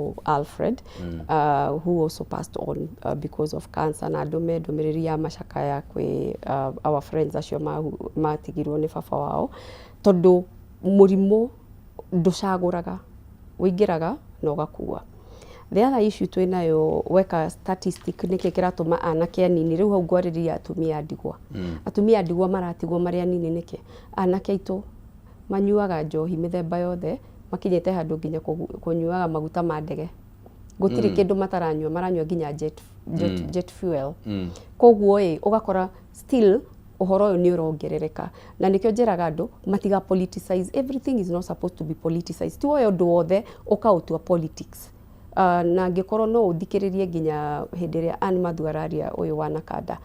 wetagwo Alfred, who also passed on because of cancer. Na ndũme ndũmĩrĩri ya macakaya kwĩ our friends acio matigirwo nĩ baba wao, tondũ mũrimũ ndũcagũraga, ũingĩraga na ũgakua. The other issue twĩnayo, weka statistic, nĩkĩ kĩratũma anake anini rĩu hau ngwarĩria atumia a ndigwa? Atumia a ndigwa maratigwo marĩ anini nĩkĩ? Anake aitũ manyuaga njohi mĩthemba yothe, makinyĩte handũ nginya kũnyuaga maguta ma ndege. Gũtirĩ kĩndũ mataranyua, maranyua nginya jet fuel. Koguo ĩ ũgakora still ũhoro ũyũ nĩ ũrongerereka, na nĩkĩo njĩraga andũ matiga politicize. Everything is not supposed to be politicized. Ti woe ũndũ wothe ũkaũtua politics. Na angĩkorwo no ũthikĩrĩrie nginya hĩndĩ ĩrĩa Ann Mathu araria, ũyũ wa Nakanda,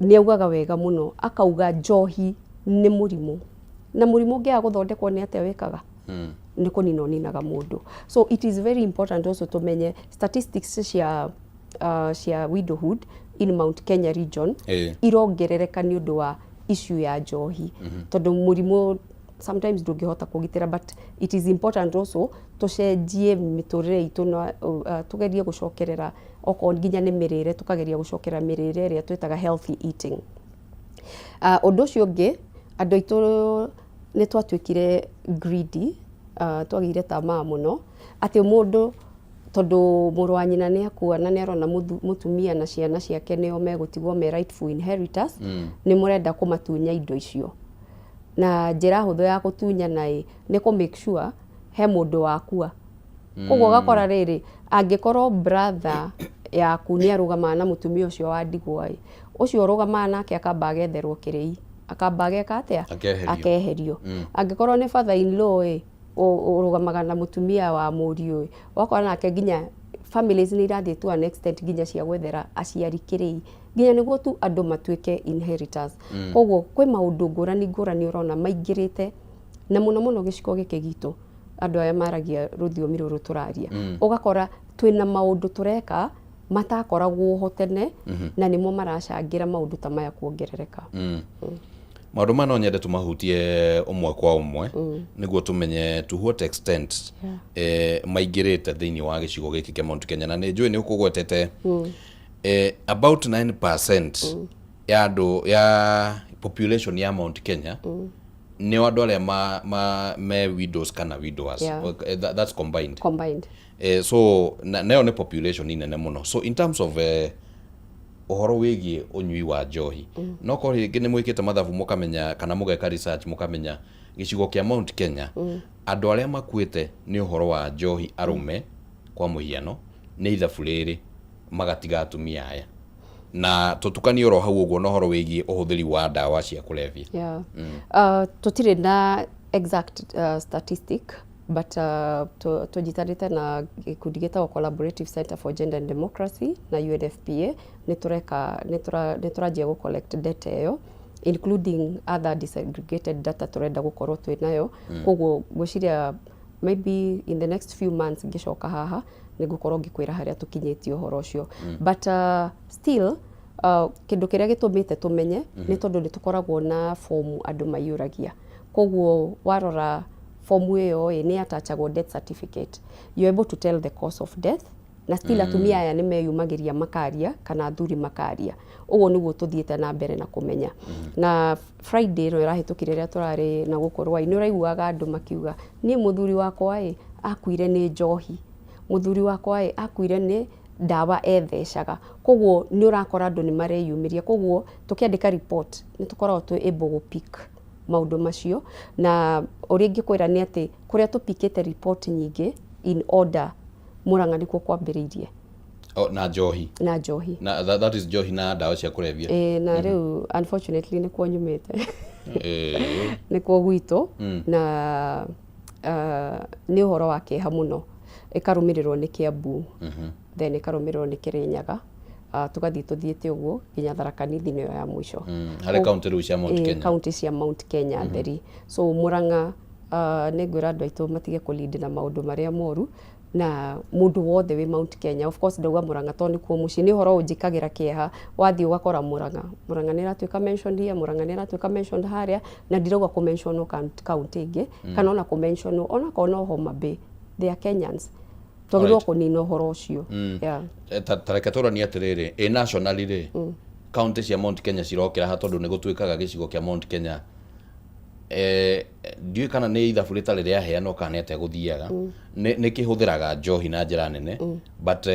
nĩ augaga wega mũno, akauga njohi nĩ mũrimũ, na mũrimũ ũngĩaga gũthondekwo nĩ atĩa wĩkaga? Nĩ kũnina ũninaga mũndũ. So it is very important also tũmenye statistics cia widowhood in Mount Kenya region irongerereka nĩ ũndũ wa issue ya njohi, tondũ mũrimũ sometimes ndũngĩhota kũgitĩra. But it is important also tũcenjie mĩtũrĩre itũ na tũgerie gũcokerera, okorwo nginya nĩ mĩrĩre, tũkageria gũcokera mĩrĩre ĩrĩa twĩtaga healthy eating. Ũndũ ũcio ũngĩ, andũ aitũ nĩ twatuĩkire greedy, twagĩire tamaa mũno, atĩ mũndũ tondũ mũrũ wa nyina nĩ akua na nĩ arona mũtumia na ciana ciake nĩo megũtigwo me rightful inheritors, nĩ mũrenda kũmatunya indo icio. Na njĩra hũthũ ya gũtunyana ĩ nĩ kũ make sure he mũndũ wakua. Koguo ũgakora rĩrĩ, angĩkorwo brother yaku nĩ arũgamaga na mũtumia ũcio wa ndigwa ĩ, ũcio ũrũgamaga nake akamba agetherwo kĩrĩi, akamba ageka atĩa? Akeherio. Akeherio. Angĩkorwo nĩ father in law ĩ ũrũgamaga na mũtumia wa mũriũ ĩ, ũgakora nake nginya families nĩ irathiĩ to an extent nginya cia gwethera aciari kĩrĩi, nginya nĩguo tu andũ matuĩke inheritors. Koguo kwĩ maũndũ ngũrani ngũrani ũrona maingĩrĩte, na mũno mũno gĩcigo gĩkĩ gitũ, andũ aya maragia rũthiomi rũrũ tũraria, ũgakora twĩna maũndũ tũreka matakoragwo ho tene, na nĩmo maracangĩra maũndũ ta maya kuongerereka. Maũndũ maya no nyende tũmahutie ũmwe kwa ũmwe nĩguo tũmenye to what extent maingĩrĩte thĩinĩ wa gĩcigo gĩkĩ kĩa Mount Kenya. Na nĩ njũĩ nĩ ũkũgwetete about 9% ya andũ ya population ya Mount Kenya nĩ andũ arĩa ma me widows kana widowers. Okay, that's combined. Combined. So nayo nĩ population nene mũno. So in terms of ũhoro wĩgiĩ ũnyui wa njohi, no korwo rĩngĩ nĩ mwĩkĩte mathabu mũkamenya kana mũgeka research mũkamenya gĩcigo kĩa Mount Kenya, andũ arĩa makuĩte nĩ ũhoro wa njohi arũme, kwa mũhiano, nĩ ithabu rĩrĩ magatiga atumia aya, na tũtukanie oro hau ũguo na ũhoro wĩgiĩ ũhũthĩri wa ndawa cia kũrebia. Yeah. Tũtirĩ na exact statistic, but tũnyitanĩte na gĩkundi gĩtagwo Collaborative Center for Gender and Democracy na UNFPA, nĩ tũreka nĩ tũranjia gũ collect data ĩyo, including other disaggregated data tũrenda gũkorwo twĩ nayo. Koguo ngwĩciria maybe in the next few months ngĩcoka haha nĩ ngũkorwo ngĩkwĩra harĩa tũkinyĩtie ũhoro ũcio. But still kĩndũ kĩrĩa gĩtũmĩte tũmenye nĩ tondũ nĩ tũkoragwo na fomu andũ maiyũragia. Koguo warora fomu ĩyo ĩ nĩ attachagwo death certificate, you're able to tell the cause of death. Na still atumia aya nĩ meyumagĩria makaria kana athuri makaria. Ũguo nĩguo tũthiĩte na mbere na kũmenya. Na Friday ĩno ĩrahĩtũkire, ĩrĩa tũrarĩ na gũkũ Rwai, nĩ ũraiguaga andũ makiuga, "Niĩ mũthuri wakwa ĩ akuire nĩ njohi, mũthuri wakwa ĩ akuire nĩ ndawa ethecaga." Koguo nĩ ũrakora andũ nĩ mareyumĩria. Koguo tũkĩandĩka report nĩ tũkoragwo twĩ able gũ pick maũndũ macio. Na ũrĩa ingĩkwĩra nĩ atĩ kũrĩa tũpikĩte report nyingĩ in order, Murang'a nĩkuo kwambĩrĩirie. Oh, na njohi. Na njohi. Na that is njohi na ndawa cia kũrebia. Ĩ, na rĩu unfortunately nĩkuo nyumĩte, nĩkuo gwitũ, na nĩ ũhoro wa kĩeha mũno. Ĩkarũmĩrĩrwo nĩ Kiambu, then ĩkarũmĩrĩrwo nĩ Kĩrĩnyaga, tũgathiĩ tũthiĩte ũguo nginya Tharaka Nithi nĩyo ya mũico. Harĩ kaunti rĩu cia Mount Kenya. Kaunti cia Mount Kenya theri. So Murang'a, nĩ ngwĩra andũ aitũ matige kũlead na maũndũ marĩa moru, na mũndũ wothe wĩ Mount Kenya, of course ndauga Murang'a tondũ nĩkuo mũciĩ, nĩ ũhoro ũnjĩkagĩra kĩeha wathiĩ ũgakora Murang'a nĩ ĩratuĩka mentioned here, Murang'a nĩ ĩratuĩka mentioned harĩa, na ndirauga kũ mention kaunti ĩngĩ kana ona kũ mention onakorwo no Homa Bay, they are Kenyans. Twagĩrĩirwo kũnina ũhoro ũcio. Yeah. Ta reke tũranie atĩrĩrĩ, ĩ nationally rĩ, kaunti cia Mount Kenya cirokĩra ha? Tondũ nĩ gũtuĩkaga gĩcigo kĩa Mount Kenya, ndiũĩ kana nĩ ithabu rĩtarĩ rĩaheanwo kana nĩ atĩa gũthiaga, nĩ kĩhũthĩraga njohi na njĩra nene, but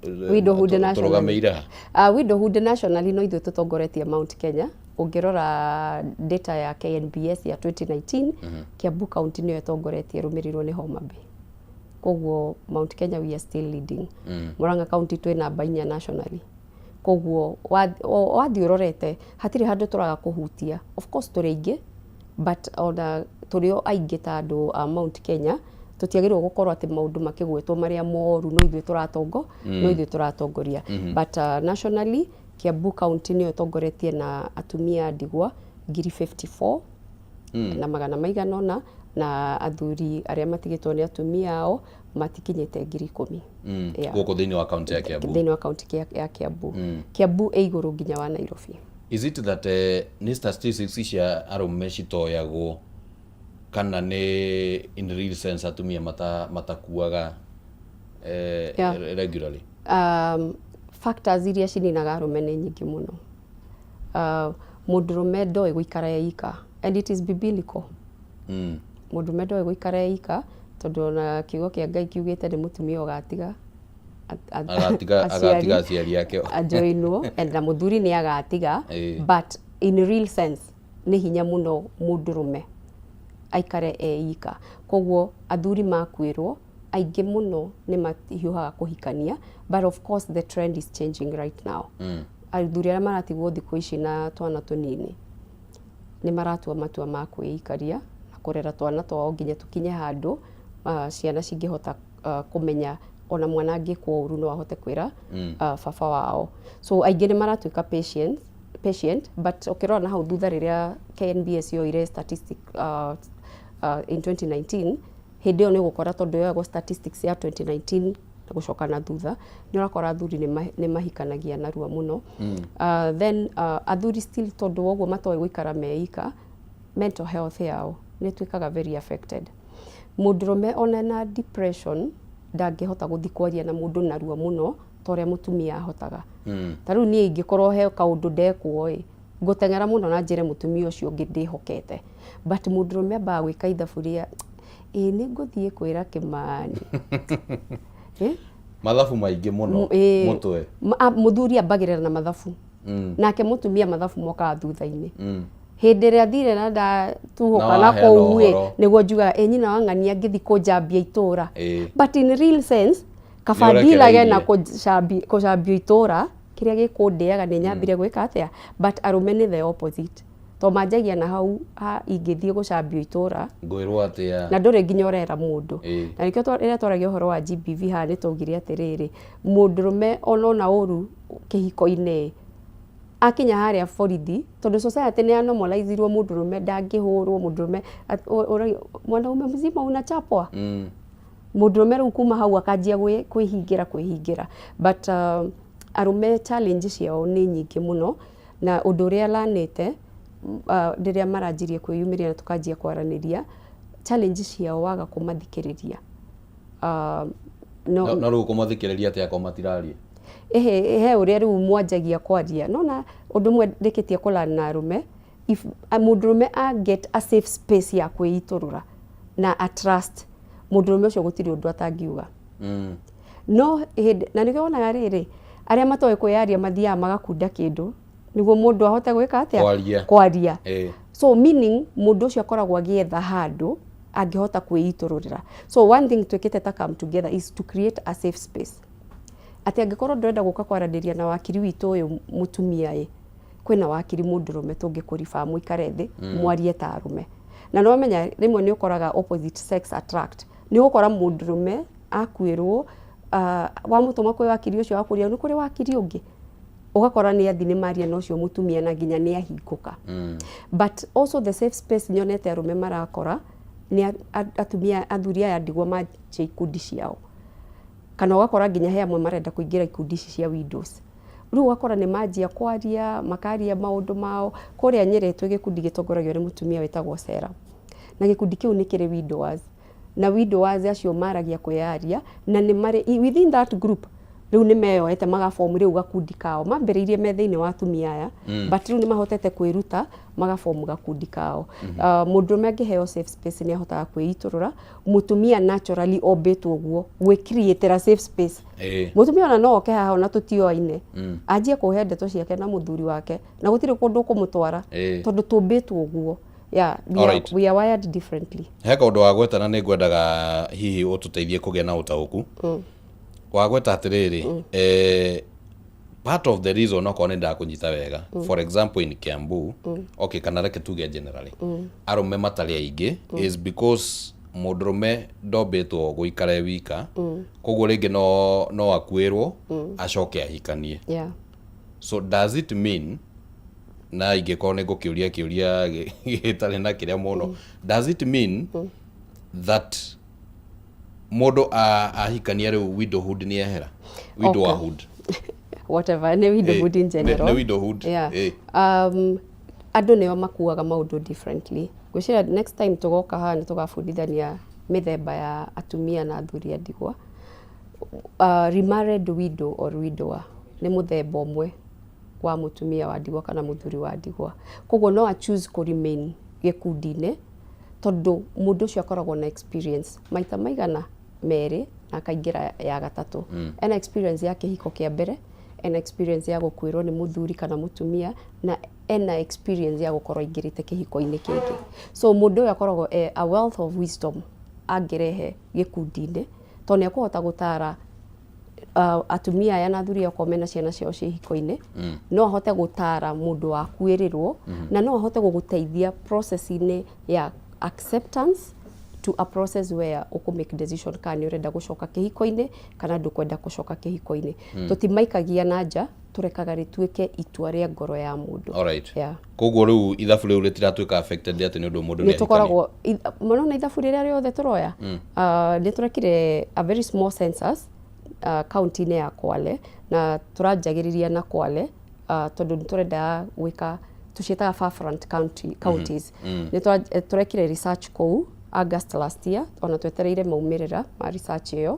Widowhood nationally. Tũrũgamĩire ha? Widowhood nationally no ithuĩ tũtongoretie Mount Kenya. Ũngĩrora data ya KNBS ya 2019, Kiambu County nĩyo ĩtongoretie ĩrũmĩrĩirwo nĩ Homa Bay. Koguo Mount Kenya we are still leading. Murang'a County twĩ namba 4 nationally. Koguo wathiĩ ũrorete hatirĩ handũ tũraga kũhutia. Of course tũrĩ aingĩ, but ona tũrĩ o aingĩ ta andũ a Mount Kenya, tũtiagĩrĩirwo gũkorwo atĩ maũndũ makĩgwetwo marĩa moru no ithuĩ tũratongo no ithuĩ tũratongoria. But nationally Kiambu County nĩyo ĩtongoretie na atumia ndigwa 54,000 na magana maigana ũna, na athuri arĩa matigĩtwo nĩ atumia ao matikinyĩte 10,000. Yeah. Gũkũ thĩinĩ wa kaunti ya Kiambu? Thĩinĩ wa kaunti ya Kiambu. Kiambu ĩ igũrũ nginya wa Nairobi. Is it that nĩ statistics cia arũme citoyagwo, kana nĩ in real sense atumia matakuaga regularly? Factors iria cininaga arũme nĩ nyingĩ mũno. Mũndũrũme ndoĩ gũikara e ika, and it is biblical. Mũndũrũme ndoĩ gũikara e ika, tondũ ona kiugo kĩa Ngai kiugĩte nĩ mũtumia ũgatiga Agatiga aciari, agatiga aciari ake. Ajoinwo and na mũthuri nĩ agatiga. But in real sense nĩ hinya mũno mũndũrũme aikare e ika. Koguo athuri makuĩrwo aingĩ mũno nĩ mahiũhaga kũhikania, but of course the trend is changing right now. Athuri arĩa maratigwo thikũ ici na twana tũnini nĩ maratua matua ma kwĩikaria na kũrera twana twao nginya tũkinye handũ ciana cingĩhota kũmenya ona mwana angĩkwo ũru no ahote kwĩra baba wao. So aingĩ nĩ maratuĩka patient, but ũkĩrora na hau thutha rĩrĩa KNBS yoire statistic in 2019, hĩndĩ ĩyo nĩ ũgũkora, tondũ yoyagwo statistics ya 2019 na gũcoka na thutha, nĩ ũrakora athuri nĩ mahikanagia narua mũno. Then athuri still, tondũ woguo matoĩ gũikara meika, mental health yao nĩ ĩtuĩkaga very affected. Mũndũrũme ona na depression ndangĩhota gũthiĩ kwaria na mũndũ narua mũno ta ũrĩa mũtumia ahotaga. Ta rĩu niĩ ingĩkorwo he kaũndũ ndekwo ĩ, ngũteng'era mũno na njĩre mũtumia ũcio ũngĩ ndĩhokete, but mũndũrũme ambaga gwĩka ithabu rĩa ĩ nĩ ngũthiĩ kwĩra Kĩmani. Eh? Mathabu maingĩ mũno. Mũtwe. Mũthuri ambagĩrĩra na mathabu, nake mũtumia mathabu mokaga thutha-inĩ. Hĩndĩ ĩrĩa thire na ndatuhũka Na na waheana kũu ĩ, ũhoro. Nĩguo njugaga ĩ nyina wa ng'ania ngĩthi kũnjambia itũra. But in real sense kaba Nĩ ndilage na ũrekereirie. Kũcambio itũra kĩrĩa gĩkũndĩaga nĩ nyambire gwĩka atĩa. But arũme nĩ the opposite, to manjagia na hau ha ingĩthiĩ gũcambio itũra Ngwĩrwo atĩa? Na ndũrĩ nginya ũrera mũndũ. Na nĩkĩo rĩrĩa twaragia ũhoro wa GBV haha nĩ twaugire atĩrĩrĩ, mũndũrũme ona ũru kĩhiko-inĩ akinya harĩa borithi, tondũ society nĩ yanormalizirwo mũndũrũme ndangĩhũrwo, mũndũrũme mwanaume mzima unachapwa. Mũndũrũme rĩu kuma hau akanjia kwĩhingĩra. But arũme challenge ciao nĩ nyingĩ mũno, na ũndũ ũrĩa lanĩte rĩrĩa maranjirie kwĩyumĩria na tũkanjia kwaranĩria, challenge ciao waga kũmathikĩrĩria, no, No rĩu kũmathikĩrĩria atĩa akorwo matiraria? Ehe, he ũrĩa rĩu mwanjagia kwaria nona ũndũ ũmwe ndĩkĩtie kũlana na arũme, if mũndũrũme a get a safe space ya kwĩitũrũra na a trust mũndũrũme ũcio, gũtirĩ ũndũ atangiuga. No hĩndĩ na nĩkĩo wonaga rĩrĩ, arĩa matoĩ kwĩyaria mathiaga magakunda kĩndũ nĩguo mũndũ ahote gwĩka atĩa? Kwaria. Kwaria. So meaning mũndũ ũcio akoragwo agĩetha handũ angĩhota kwĩitũrũrĩra. So one thing twĩkĩte ta Come Together is to create a safe space, atĩ angĩkorwo ndũrenda gũka kwaranĩria na wakiri witũ ũyũ mũtumia ĩ, kwĩna wakiri mũndũrũme tũngĩkũriba mũikare thĩ mwarie ta arũme. Na nĩ wamenya rĩmwe nĩ ũkoraga opposite sex attract. Nĩ ũgũkora mũndũrũme akuĩrwo, wamũtũma kwĩ wakiri ũcio akũria nĩ kũrĩ wakiri ũngĩ, ũgakora nĩ athi nĩ maria na ũcio mũtumia na nginya nĩ ahingũka. But also the safe space nyonete arũme marakora nĩ atumia athuri aya ndigwa manjia ikundi ciao, kana ũgakora nginya he amwe marenda kũingĩra ikundi ici cia widows. Rĩu ũgakora nĩ manjia kwaria, makaria maũndũ mao. Kũrĩa Nyĩrĩ twĩ gĩkundi gĩtongoragio nĩ mũtumia wĩtagwo Sera, na gĩkundi kĩu nĩ kĩrĩ widowers. Na widowers acio maragia kwĩyaria na nĩ marĩ within that group. Rĩu nĩ meyoete magabomu rĩu gakundi kao mambĩrĩirie me thĩinĩ wa atumia aya, but rĩu nĩ mahotete kwĩruta magabomu gakundi kao. Mũndũrũme angĩheo safe space nĩ ahotaga kwĩitũrũra. Mũtumia naturally ombĩtwo ũguo gwĩcreatĩra safe space. Mũtumia ona no oke haha ona tũtioaine, anjie kũhe ndeto ciake na mũthuri wake na gũtirĩ kũndũ ũkũmũtwara, tondũ tũmbĩtwo ũguo. Yeah, we are wired differently. He kaũndũ wagweta na nĩ ngwendaga hihi ũtũteithie kũgĩa na ũtaũku. Wagweta atĩrĩrĩ, part of the reason, okorwo nĩ ndakũnyita wega, for example in Kiambu, okay, kana reke tuge generally arũme matarĩ aingĩ, is because mũndũrũme ndombĩtwo gũikara e wika, koguo rĩngĩ no akuĩrwo acoke ahikanie. So does it mean, na ingĩkorwo nĩ ngũkĩũria kĩũria gĩtarĩ na kĩrĩa mũno, does it mean that mũndũ ahikania rĩu widowhood nĩ ehera, widowerhood? Whatever, nĩ widowhood in general. Nĩ widowhood. Yeah. Andũ nĩo makuaga maũndũ differently. Ngwĩciria next time tũgoka haha nĩ tũgabundithania mĩthemba ya atumia na athuri a ndigwa. Remarried widow or widower nĩ mũthemba ũmwe wa mũtumia wa ndigwa kana mũthuri wa ndigwa. Koguo no a choose kũ remain gĩkundi-inĩ tondũ mũndũ ũcio akoragwo na experience maita maigana merĩ na akaingĩra ya gatatũ. Ena experience ya kĩhiko kĩa mbere, ena experience ya gũkuĩrwo nĩ mũthuri kana mũtumia, na ena experience ya gũkorwo aingĩrĩte kĩhiko-inĩ kĩngĩ. So mũndũ ũyũ akoragwo e a wealth of wisdom angĩrehe gĩkundi-inĩ, tondũ nĩ ekũhota gũtara atumia aya na athuri okorwo mena ciana ciao ciĩ hiko-inĩ, no ahote gũtara mũndũ wakuĩrĩrwo, na no ahote gũgũteithia process-inĩ ya acceptance to a process where ũkũ make decision kana nĩ ũrenda gũcoka kĩhiko-inĩ kana ndũkwenda gũcoka kĩhiko-inĩ. Tũtimaikagia na nja, tũrekaga rĩtuĩke itua rĩa ngoro ya mũndũ. Yeah. Koguo rĩu ithabu rĩu rĩtiratuĩka affected atĩ nĩ ũndũ mũndũ nĩ nĩ ahikania? Tũkoragwo mũno na ithabu rĩrĩa rĩothe tũroya. Nĩ tũrekire a very small census kaunti-inĩ ya Kwale, na tũranjagĩrĩria na Kwale tondũ nĩ tũrenda gwĩka tũciĩtaga far front counties. Nĩ tũrekire research kũu August last year, ona twetereire maumĩrĩra ma research ĩyo,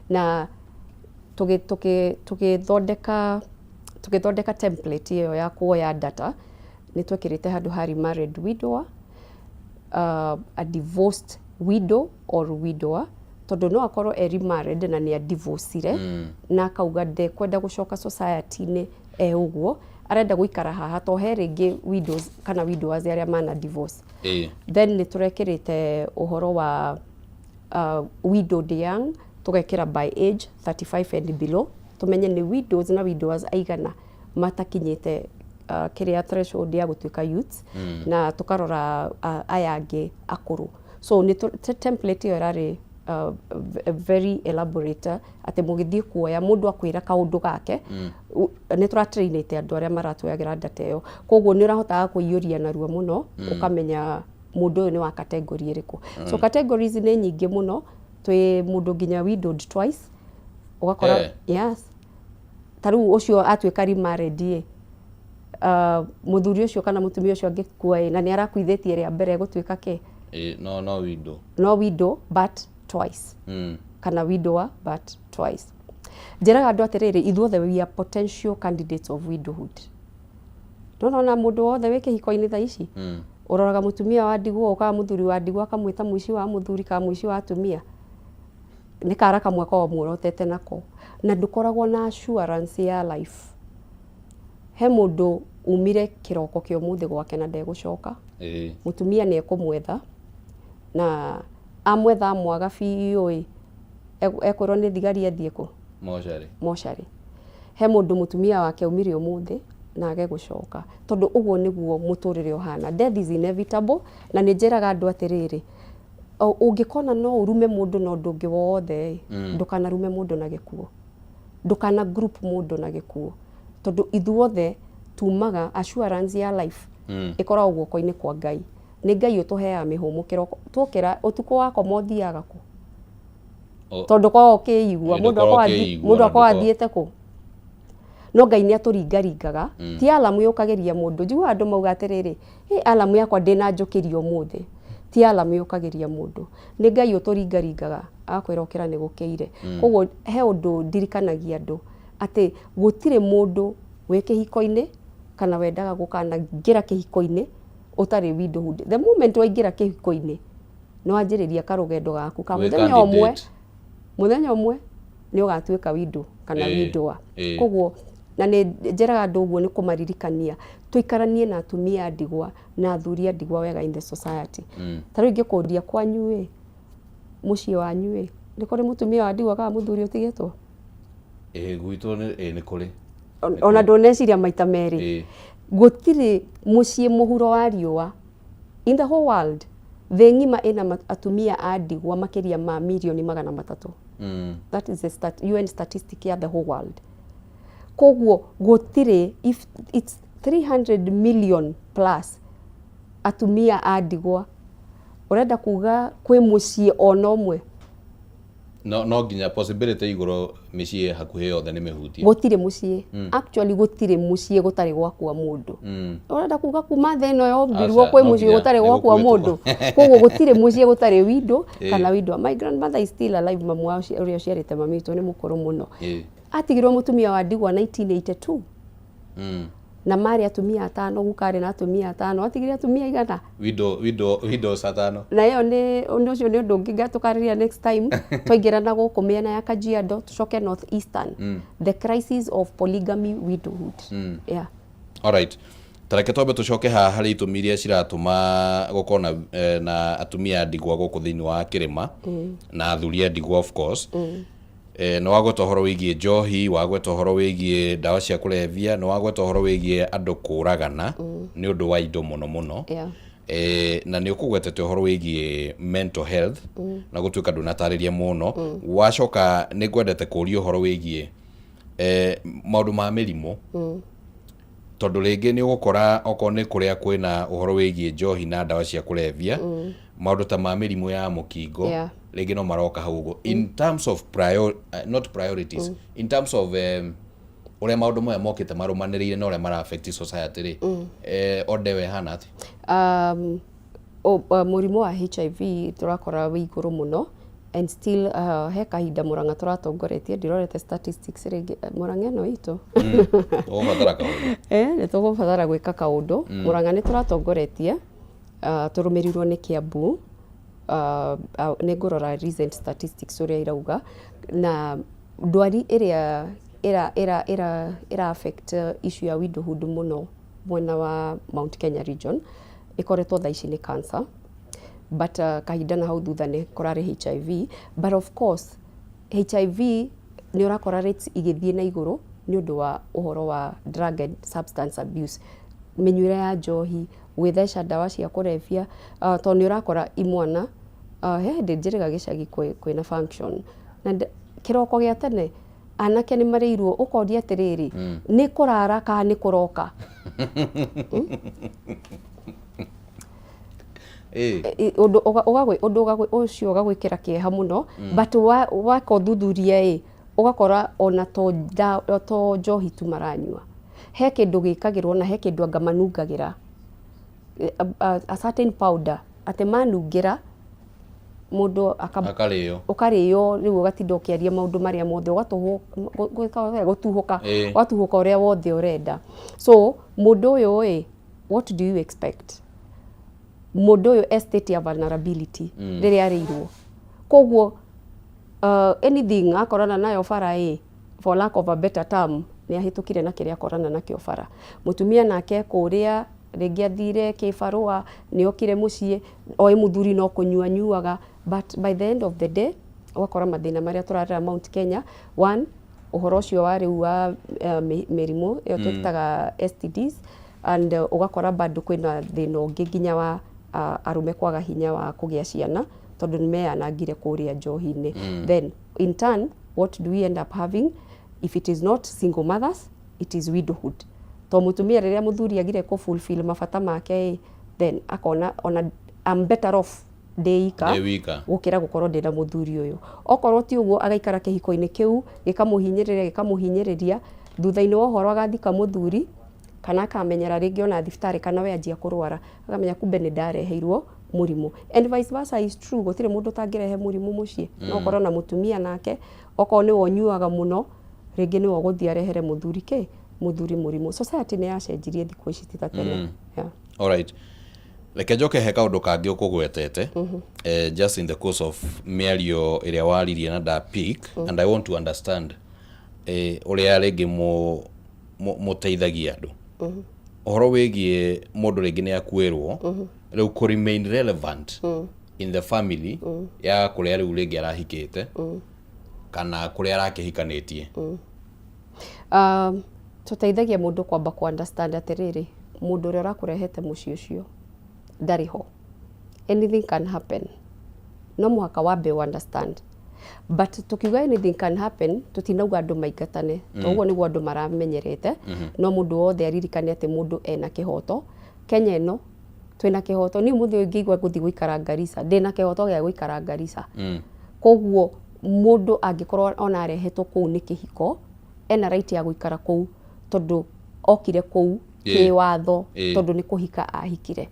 na tũgĩthondeka template ĩyo ya kuoya data. Nĩ twekĩrĩte handũ ha remarried widower, a divorced widow or widower, tondũ no akorwo e remarried na nĩ adivorcire na akauga ndekwenda gũcoka society-inĩ e ũguo, arenda gũikara haha to he rĩngĩ widows kana widowers arĩa mana divorce. Then nĩ tũrekĩrĩte ũhoro wa widowed young, tũgekĩra by age 35 and below, tũmenye nĩ widows na widowers aigana matakinyĩte kĩrĩa threshold ya gũtuĩka youths, na tũkarora aya angĩ akũrũ. So nĩ template ĩyo ĩrarĩ very elaborate, atĩ mũgĩthiĩ kuoya mũndũ akwĩra kaũndũ gake. Nĩ tũratrainĩte andũ arĩa maratuoyagĩra data ĩyo, koguo nĩ ũrahotaga kũiyũria narua mũno, ũkamenya mũndũ ũyũ nĩ wa category ĩrĩkũ. So categories nĩ nyingĩ mũno. Twĩ mũndũ nginya widowed twice, ũgakora. Yes, ta rĩu ũcio atuĩka remarried ĩ, mũthuri ũcio kana mũtumia ũcio angĩkua ĩ, na nĩ arakuithĩtie rĩa mbere, gũtuĩka kĩ? No widow. No widow but twice, kana widower but twice. Njĩraga andũ atĩrĩrĩ, ithuothe we are potential candidates of widowhood. Nona mũndũ wothe wĩ kĩhiko-inĩ thaa ici, ũroraga mũtumia wa ndigwa, ũkaga mũthuri wa ndigwa akamwĩta mũici wa mũthuri kana mũici wa atumia, nĩ kara kamwe korwo muorotete nako, na ndũkoragwo na assurance ya life. He mũndũ umire kĩroko kĩa ũmũthĩ gwake na ndegũcoka. Mũtumia nĩ ekũmwetha, na amwetha amwaga biũ ĩ, ekwĩrwo nĩ thigari athiĩ kũ? Mocarĩ. Mocarĩ. He mũndũ mũtumia wake aumire ũmũthĩ na age gũcoka, tondũ ũguo nĩguo mũtũrĩre ũhana. Death is inevitable. Na nĩ njĩraga andũ atĩrĩrĩ, ũngĩkona no ũrume mũndũ na ũndũ ũngĩ wothe ĩ, ndũkanarume mũndũ na gĩkuũ, ndũkana group mũndũ na gĩkuũ, tondũ ithuothe tumaga assurance ya life ĩkoragwo guoko-inĩ kwa Ngai. Nĩ Ngai ũtũheaga mĩhũmũ kĩroko twokĩra. Ũtukũ wakoma ũthiaga kũ? Tondũ korwo ũkĩigua mũndũ ndũkorwo akorwo ũkĩigua, mũndũ na akorwo ndũkorwo athiĩte kũ, no Ngai nĩ atũringaringaga. Ti alamu yũkagĩria mũndũ. Njiguaga andũ mauga atĩrĩrĩ, "Ĩ, alamu yakwa ndĩna njũkĩria ũmũthĩ." Ti alarm yũkagĩria mũndũ, nĩ Ngai ũtũringaringaga agakwĩra ũkĩra nĩ gũkĩire. Koguo he ũndũ ndirikanagia andũ atĩ gũtirĩ mũndũ wĩ kĩhiko-inĩ kana wendaga gũkanaingĩra kĩhiko-inĩ ũtarĩ widowhood. The moment waingĩra kĩhiko-inĩ, nĩ wanjĩrĩria karũgendo gaku ka Wĩ mũthenya ũmwe, candidate. Mũthenya ũmwe nĩ ũgatuĩka widow kana widower. Koguo na nĩ njĩraga andũ ũguo nĩ kũmaririkania tũikaranie na atumia a ndigwa na athuri a ndigwa wega in the society. Ta rĩu ingĩkũria, kwanyu ĩ, mũciĩ wanyu ĩ, nĩ kũrĩ mũtumia wa ndigwa kana mũthuri ũtigĩtwo? Ĩĩ, gwitũ nĩ ĩĩ nĩ kũrĩ. Ona ndũneciria maita merĩ? Gũtirĩ mũciĩ mũhuro wa riũa in the whole world, thĩ ng'ima ĩna atumia a ndigwa makĩria ma mirioni 300. That is the UN statistic ya the whole world. Koguo gũtirĩ, if it's 300 million plus atumia a ndigwa, ũrenda kuga kwĩ mũciĩ ona ũmwe? No nginya possibility igũrũ mĩciĩ hakuhĩ yothe nĩ mĩhutie. Gũtirĩ mũciĩ, actually gũtirĩ mũciĩ gũtarĩ gwakua mũndũ. Ũrenda kuga kuma thĩ ĩno yombirwo Aca, kwĩ no mũciĩ nginya gũtarĩ nĩ gwakua gũkuĩtwo. mũndũ? Koguo gũtirĩ mũciĩ gũtarĩ widow kana widow. My grandmother is still alive, mamu wa ũrĩa ũciarĩte mami witũ nĩ mũkũrũ mũno. Atigirwo mũtumia wa ndigwa 1982 na marĩ atumia atano. Guka arĩ na atumia atano, atigire atumia 100. Widows atano. Na ĩyo nĩ ũndũ ũcio nĩ ũndũ ũngĩ ngatũkarĩria next time twaingĩra na gũkũ mĩena ya Kajiado, tũcoke North Eastern, the crisis of polygamy widowhood, yeah. Alright. Tareke twambe tũcoke haha harĩ itũmi iria ciratũma gũkorwo na atumia a ndigwa gũkũ thĩinĩ wa kĩrĩma na athuri a ndigwa, of course. Nĩ wagweta ũhoro wĩgiĩ njohi, wagweta ũhoro wĩgiĩ ndawa cia kũrebia, nĩ wagweta ũhoro wĩgiĩ andũ kũragana nĩ ũndũ wa indo mũno mũno. Na nĩ ũkũgwetete ũhoro wĩgiĩ mental health na gũtuĩka ndũnatarĩria mũno. Wacoka nĩ ngwendete kũũria ũhoro wĩgiĩ maũndũ ma mĩrimũ, tondũ rĩngĩ nĩ ũgũkora okorwo nĩ kũrĩa kwĩna ũhoro wĩgiĩ njohi na ndawa cia kũrebia, maũndũ ta ma mĩrimũ ya mũkingo rĩngĩ no maroka hau ũguo in terms of not priorities, in terms of ũrĩa maũndũ maya mokĩte marũmanĩrĩire na ũrĩa mara affect society rĩ, ode we hana atĩ? Mũrimũ wa HIV tũrakora wĩ igũrũ mũno and still he kahinda Mũrang'a tũratongoretie, ndirorete statistics rĩngĩ, Mũrang'a ĩno itũ. Ũgũbatara kaũndũ. Nĩ tũgũbatara gwĩka kaũndũ. Mũrang'a nĩ tũratongoretie, tũrũmĩrĩirwo nĩ Kiambu. Nĩ ngũrora recent statistics ũrĩa irauga, na ndwari ĩrĩa ĩra affect issue ya widowhood mũno mwena wa Mount Kenya region ĩkoretwo thaa ici nĩ cancer, but kahinda na hau thutha nĩ kũrarĩ HIV. But of course HIV nĩ ũrakora rates igĩthiĩ na igũrũ nĩ ũndũ wa ũhoro wa drug and substance abuse, mĩnyuĩre ya njohi, gwĩtheca ndawa cia kũrebia, tondũ nĩ ũrakora imwana, he hĩndĩ njĩrĩga gĩcagi kwĩna function na kĩroko gĩa tene anake nĩ marĩirwo, ũkoria atĩrĩrĩ, nĩ kũrara kana nĩ kũroka? Ũndũ ũcio ũgagwĩkĩra kĩeha mũno, but waka ũthuthuria ĩ, ũgakora ona to njohi tu maranyua, he kĩndũ gĩkagĩrwo na he kĩndũ anga manungagĩra, a certain powder, atĩ manungĩra mũndũ akarĩo. Ũkarĩo rĩu, ũgatinda ũkĩaria maũndũ marĩa mothe, ũgatũhũ gũtuhũka, ũgatuhũka ũrĩa wothe ũrenda. So mũndũ ũyũ ĩ, what do you expect? Mũndũ ũyũ e state ya vulnerability rĩrĩa arĩirwo, koguo anything akorana nayo bara ĩ, for lack of a better term, nĩ ahĩtũkire na kĩrĩa akorana nakĩo bara. Mũtumia nake kũrĩa rĩngĩ athire kĩbarũa, nĩ okire mũciĩ oĩ mũthuri no kũnyua anyuaga, but by the end of the day ũgakora mathĩna marĩa tũrarera Mount Kenya, one, ũhoro ũcio wa rĩu wa mĩrimũ ĩyo twĩtaga STDs, and ũgakora bado kwĩna thĩna ũngĩ nginya wa arũme kwaga hinya wa kũgĩa ciana tondũ nĩ meyanangire kũrĩa njohi-inĩ. Then in turn, what do we end up having? If it is not single mothers, it is widowhood, to mũtumia rĩrĩa mũthuri agire kũ fulfill mabata make ĩ, then akona ona I'm better off ndĩ ika Ndĩ wika. Gũkĩra gũkorwo ndĩna mũthuri ũyũ. Okorwo ti ũguo, agaikara kĩhiko-inĩ kĩu gĩkamũhinyĩrĩria, gĩkamũhinyĩrĩria, thutha-inĩ wa ũhoro agathika mũthuri kana akamenyera rĩngĩ ona thibitarĩ kana we anjia kũrwara akamenya kumbe nĩ ndareheirwo Mũrimũ, and vice versa is true. Gũtirĩ mũndũ ũtangĩrehe mũrimũ mũciĩ. No ũkorwo na mũtumia nake okorwo nĩwe ũnyuaga mũno, rĩngĩ nĩwe ũgũthiĩ arehere mũthuri kĩ mũthuri mũrimũ. Society nĩ yacenjirie thikũ ici, ti ta tene. Yeah. Alright, reke njoke he kaũndũ kangĩ ũkũgwetete just in the course of mĩario ĩrĩa waririe na nda pick, and I want to understand ũrĩa rĩngĩ mũteithagia andũ ũhoro wĩgiĩ mũndũ rĩngĩ nĩ akuĩrwo, rĩu kũ remain relevant in the family ya kũrĩa rĩu rĩngĩ arahikĩte kana kũrĩa arakĩhikanĩtie. Tũteithagia mũndũ kwamba ku understand atĩrĩrĩ, mũndũ ũrĩa ũrakũrehete mũciĩ ũcio ndarĩ ho. Anything can happen. No mũhaka wambe understand. But tukiuga anything can happen, tutinauga andũ maingatane. Toguo nĩguo andũ maramenyerete. No mũndũ wothe aririkane atĩ mũndũ ena kĩhoto. Kenya ĩno twĩna kĩhoto. Niĩ ũmũthĩ ũyũ ingĩigua ngũthiĩ gũikara Garissa, ndĩna kĩhoto gĩa gũikara Garissa. Koguo mũndũ angĩkorwo ona arehetwo kũu nĩ kĩhiko, ena right ya gũikara kũu tondũ okire kũu kĩwatho, tondũ nĩ kũhika ahikire.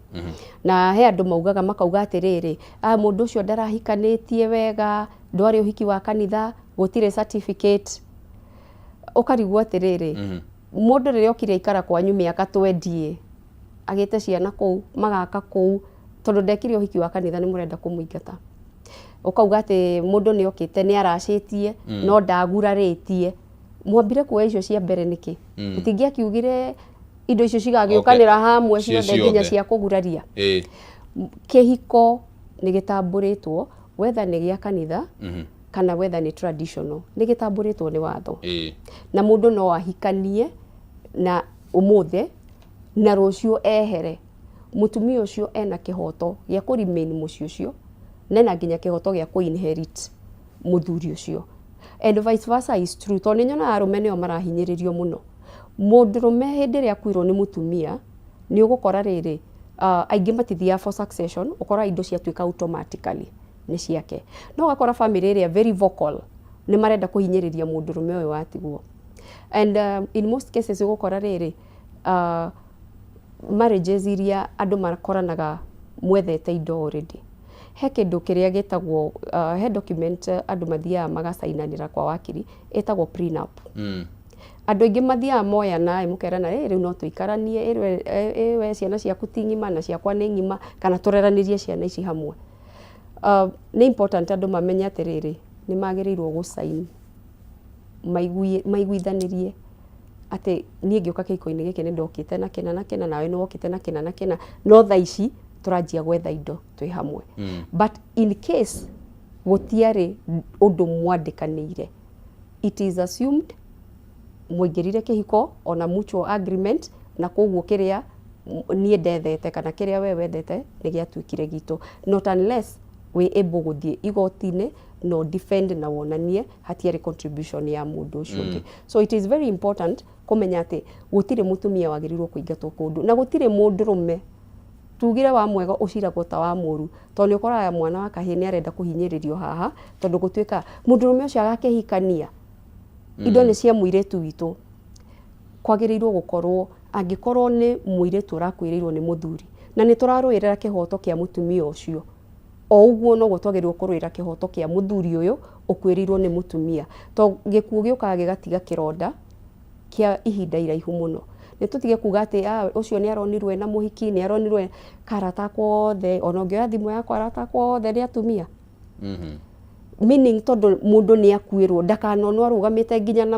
Na he andũ maugaga, makauga atĩrĩrĩ, ah, mũndũ ũcio ndarahikanĩtie wega, ndwarĩ ũhiki wa kanitha, gũtirĩ certificate. Ũkarigwo atĩrĩrĩ, mũndũ rĩrĩa okire aikara kwanyu mĩaka 20, agĩte ciana kũu, magaka kũu, tondũ ndekire ũhiki wa kanitha nĩ mũrenda kũmũingata. Ũkauga atĩ mũndũ nĩ okĩte nĩ aracĩtie no ndagurarĩtie. Mwambire kuoya icio cia mbere nĩkĩ? Tũtingĩakiugire indo icio cigagĩũkanĩra hamwe Ciĩ ciothe nginya ciothe. Cia kũguraria. Kĩhiko nĩ gĩtambũrĩtwo, whether nĩ gĩa kanitha kana whether nĩ traditional, nĩ gĩtambũrĩtwo nĩ watho. Na mũndũ no ahikanie na ũmũthĩ na rũciũ ehere. Mũtumia ũcio ena kĩhoto gĩa kũ remain mũciĩ ũcio na ena nginya kĩhoto gĩa kũ inherit mũthuri ũcio, and vice versa is true, tondũ nĩ nyonaga arũme nĩo marahinyĩrĩrio mũno. Mũndũrũme hĩndĩ ĩrĩa akuirwo nĩ mũtumia, nĩ ũgũkora rĩrĩ, aingĩ matithiaga for succession. Ũkora indo ciatuĩka automatically nĩ ciake. No ũgakora family ĩrĩa very vocal nĩ marenda kũhinyĩrĩria mũndũrũme ũyũ watigwo. And in most cases ũgũkora rĩrĩ, marriages iria andũ makoranaga mwethete indo already, he kĩndũ kĩrĩa gĩtagwo he document andũ mathiaga magacainanĩra kwa wakiri ĩtagwo prenup. Andũ aingĩ mathiaga moyana mũkerana, "Ĩ, rĩu no tũikaranie, ĩ, we ciana ciaku ti ng'ima na ciakwa nĩ ng'ima, kana tũreranĩrie ciana ici hamwe." Nĩ important andũ mamenye atĩrĩrĩ, nĩ magĩrĩirwo gũcain maiguithanĩrie atĩ niĩ ngĩũka kĩhiko-inĩ gĩkĩ nĩ ndokĩte na kĩna na kĩna, nawe nĩ wokĩte na kĩna na kĩna, no thaa ici tũranjia gwetha indo twĩ hamwe. But in case gũtiarĩ ũndũ mwandĩkanĩire, it is assumed mũingĩrire kĩhiko ona mutual agreement, na koguo kĩrĩa niĩ ndethete kana kĩrĩa we wethete nĩ gĩatuĩkire gitũ, not unless wĩ able gũthiĩ igoti-inĩ no defend na wonanie hatiarĩ contribution ya mũndũ ũcio ũngĩ. So it is very important kũmenya atĩ gũtirĩ mũtumia wagĩrĩirwo kũingatwo kũndũ na gũtirĩ mũndũrũme. Tugire wa mwega ũciragwo ta wa mũru, tondũ nĩ ũkoraga mwana wa kahĩĩ nĩ arenda kũhinyĩrĩrio haha, tondũ gũtuĩka mũndũrũme ũcio agakĩhikania indo nĩ cia mũirĩtu witũ. Kwagĩrĩirwo gũkorwo angĩkorwo nĩ mũirĩtu ũrakuĩrĩirwo nĩ mũthuri na nĩ tũrarũĩrĩra kĩhoto kĩa mũtumia ũcio, o ũguo noguo twagĩrĩirwo kũrũĩra kĩhoto kĩa mũthuri ũyũ ũkuĩrĩirwo nĩ mũtumia, to gĩkuũ gĩũkaga gĩgatiga kĩronda kĩa ihinda iraihu mũno. Nĩ tũtige kuga atĩ, ah, ũcio nĩ aronirwo ena mũhiki, nĩ aronirwo karata akwa othe, ona ũngĩoya thimũ yakwa, arata akwa othe nĩ atumia. Meaning tondũ mũndũ nĩ akuĩrwo, ndakanonwo arũgamĩte nginya na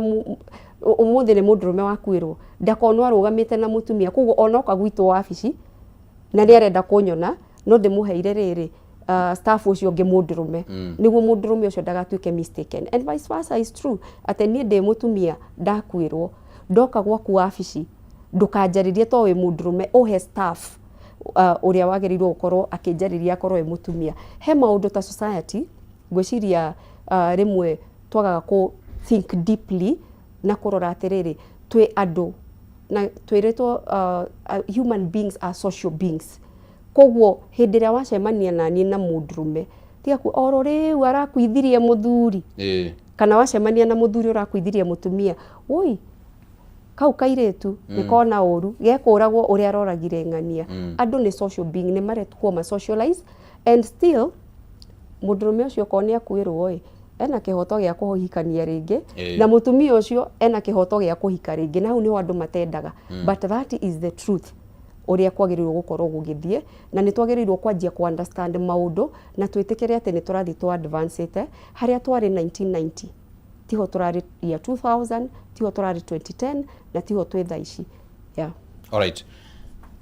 ũmũthĩ nĩ mũndũrũme wakuĩrwo, ndakonwo arũgamĩte na mũtumia. Koguo onoka gwitũ wabici na nĩ arenda kũnyona, no ndĩmũheire rĩrĩ, staff ũcio ũngĩ mũndũrũme, nĩguo mũndũrũme ũcio ndagatuĩke mistaken. And vice versa is true, atĩ niĩ ndĩ mũtumia ndakuĩrwo, ndoka gwaku wabici ndũkanjarĩrie to wĩ mũndũrũme, ũhe staff ũrĩa wagĩrĩirwo gũkorwo akĩnjarĩria akorwo wĩ mũtumia. He maũndũ ta society ngwĩciria rĩmwe twagaga kũ think deeply na kũrora atĩrĩrĩ, twĩ andũ na twĩrĩtwo human beings are social beings. Koguo hĩndĩ ĩrĩa wacemania naniĩ na mũndũrũme, tiga ku oro rĩu arakuithirie mũthuri, kana wacemania na mũthuri ũrakuithirie mũtumia, woi Kau kairĩtu nĩ kona ũru gekũragwo ũrĩa aroragire ng'ania. Andũ nĩ social being, nĩ maretwo ma socialize, and still mũndũrũme ũcio okorwo nĩ akuĩrwo ĩ, ena kĩhoto gĩa kũhikania rĩngĩ, na mũtumia ũcio ena kĩhoto gĩa kũhika rĩngĩ, na hau nĩho andũ matendaga, but that is the truth ũrĩa kwagĩrĩirwo gũkorwo gũgĩthiĩ. Na nĩ twagĩrĩirwo kwanjia ku understand maũndũ na twĩtĩkĩre atĩ nĩ tũrathiĩ tũ advance-ĩte. Harĩa twarĩ 1990 tiho tũrarĩ year 2000, tiho tũrarĩ 2010, na tiho twĩ thaa ici, yeah. Alright.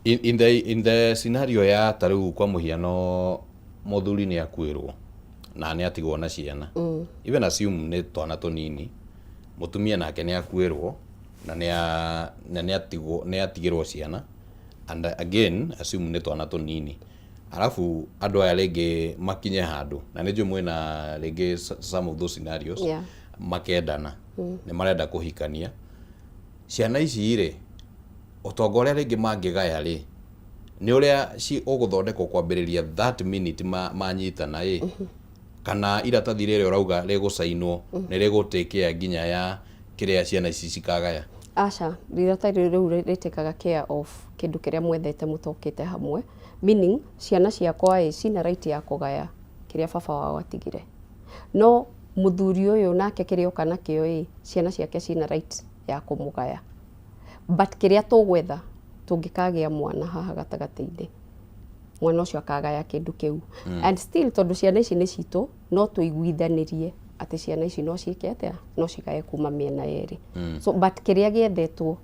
In the scenario ya ta rĩu, kwa mũhiano, mũthuri nĩ akuĩrwo na nĩ atigwo na ciana, even assume nĩ twana tũnini, mũtumia nake nĩ akuĩrwo na nĩ atigwo, nĩ atigĩrwo ciana, and again assume nĩ twana tũnini, arabu andũ aya rĩngĩ makinye handũ, na nĩ njũĩ mwĩna rĩngĩ some of those scenarios, makendana, nĩ marenda kũhikania, ciana ici rĩ, ũtonga ũrĩa rĩngĩ mangĩgaya rĩ, nĩ ũrĩa ci ũgũthondekwo kwambĩrĩria that minute manyitana ĩ, kana iratathi rĩrĩa ũrauga rĩgũcainwo nĩ rĩgũtĩkĩa nginya ya kĩrĩa ciana ici cikagaya? Aca, iratathi rĩu rĩtĩkaga care of kĩndũ kĩrĩa mwethete mũtokĩte hamwe, meaning ciana ciakwa ĩ cina right ya kũgaya kĩrĩa baba wao atigire, no mũthuri ũyũ nake kĩrĩa oka nakĩo ĩ, ciana ciake cina right ya kũmũgaya. But kĩrĩa tũgwetha, tũngĩkagĩa mwana haha gatagatĩ-inĩ, mwana ũcio akagaya kĩndũ kĩu, and still tondũ ciana ici nĩ citũ, no tũiguithanĩrie atĩ ciana ici no ciĩke atĩa, no cigaye kuma mĩena yerĩ. So but kĩrĩa gĩethetwo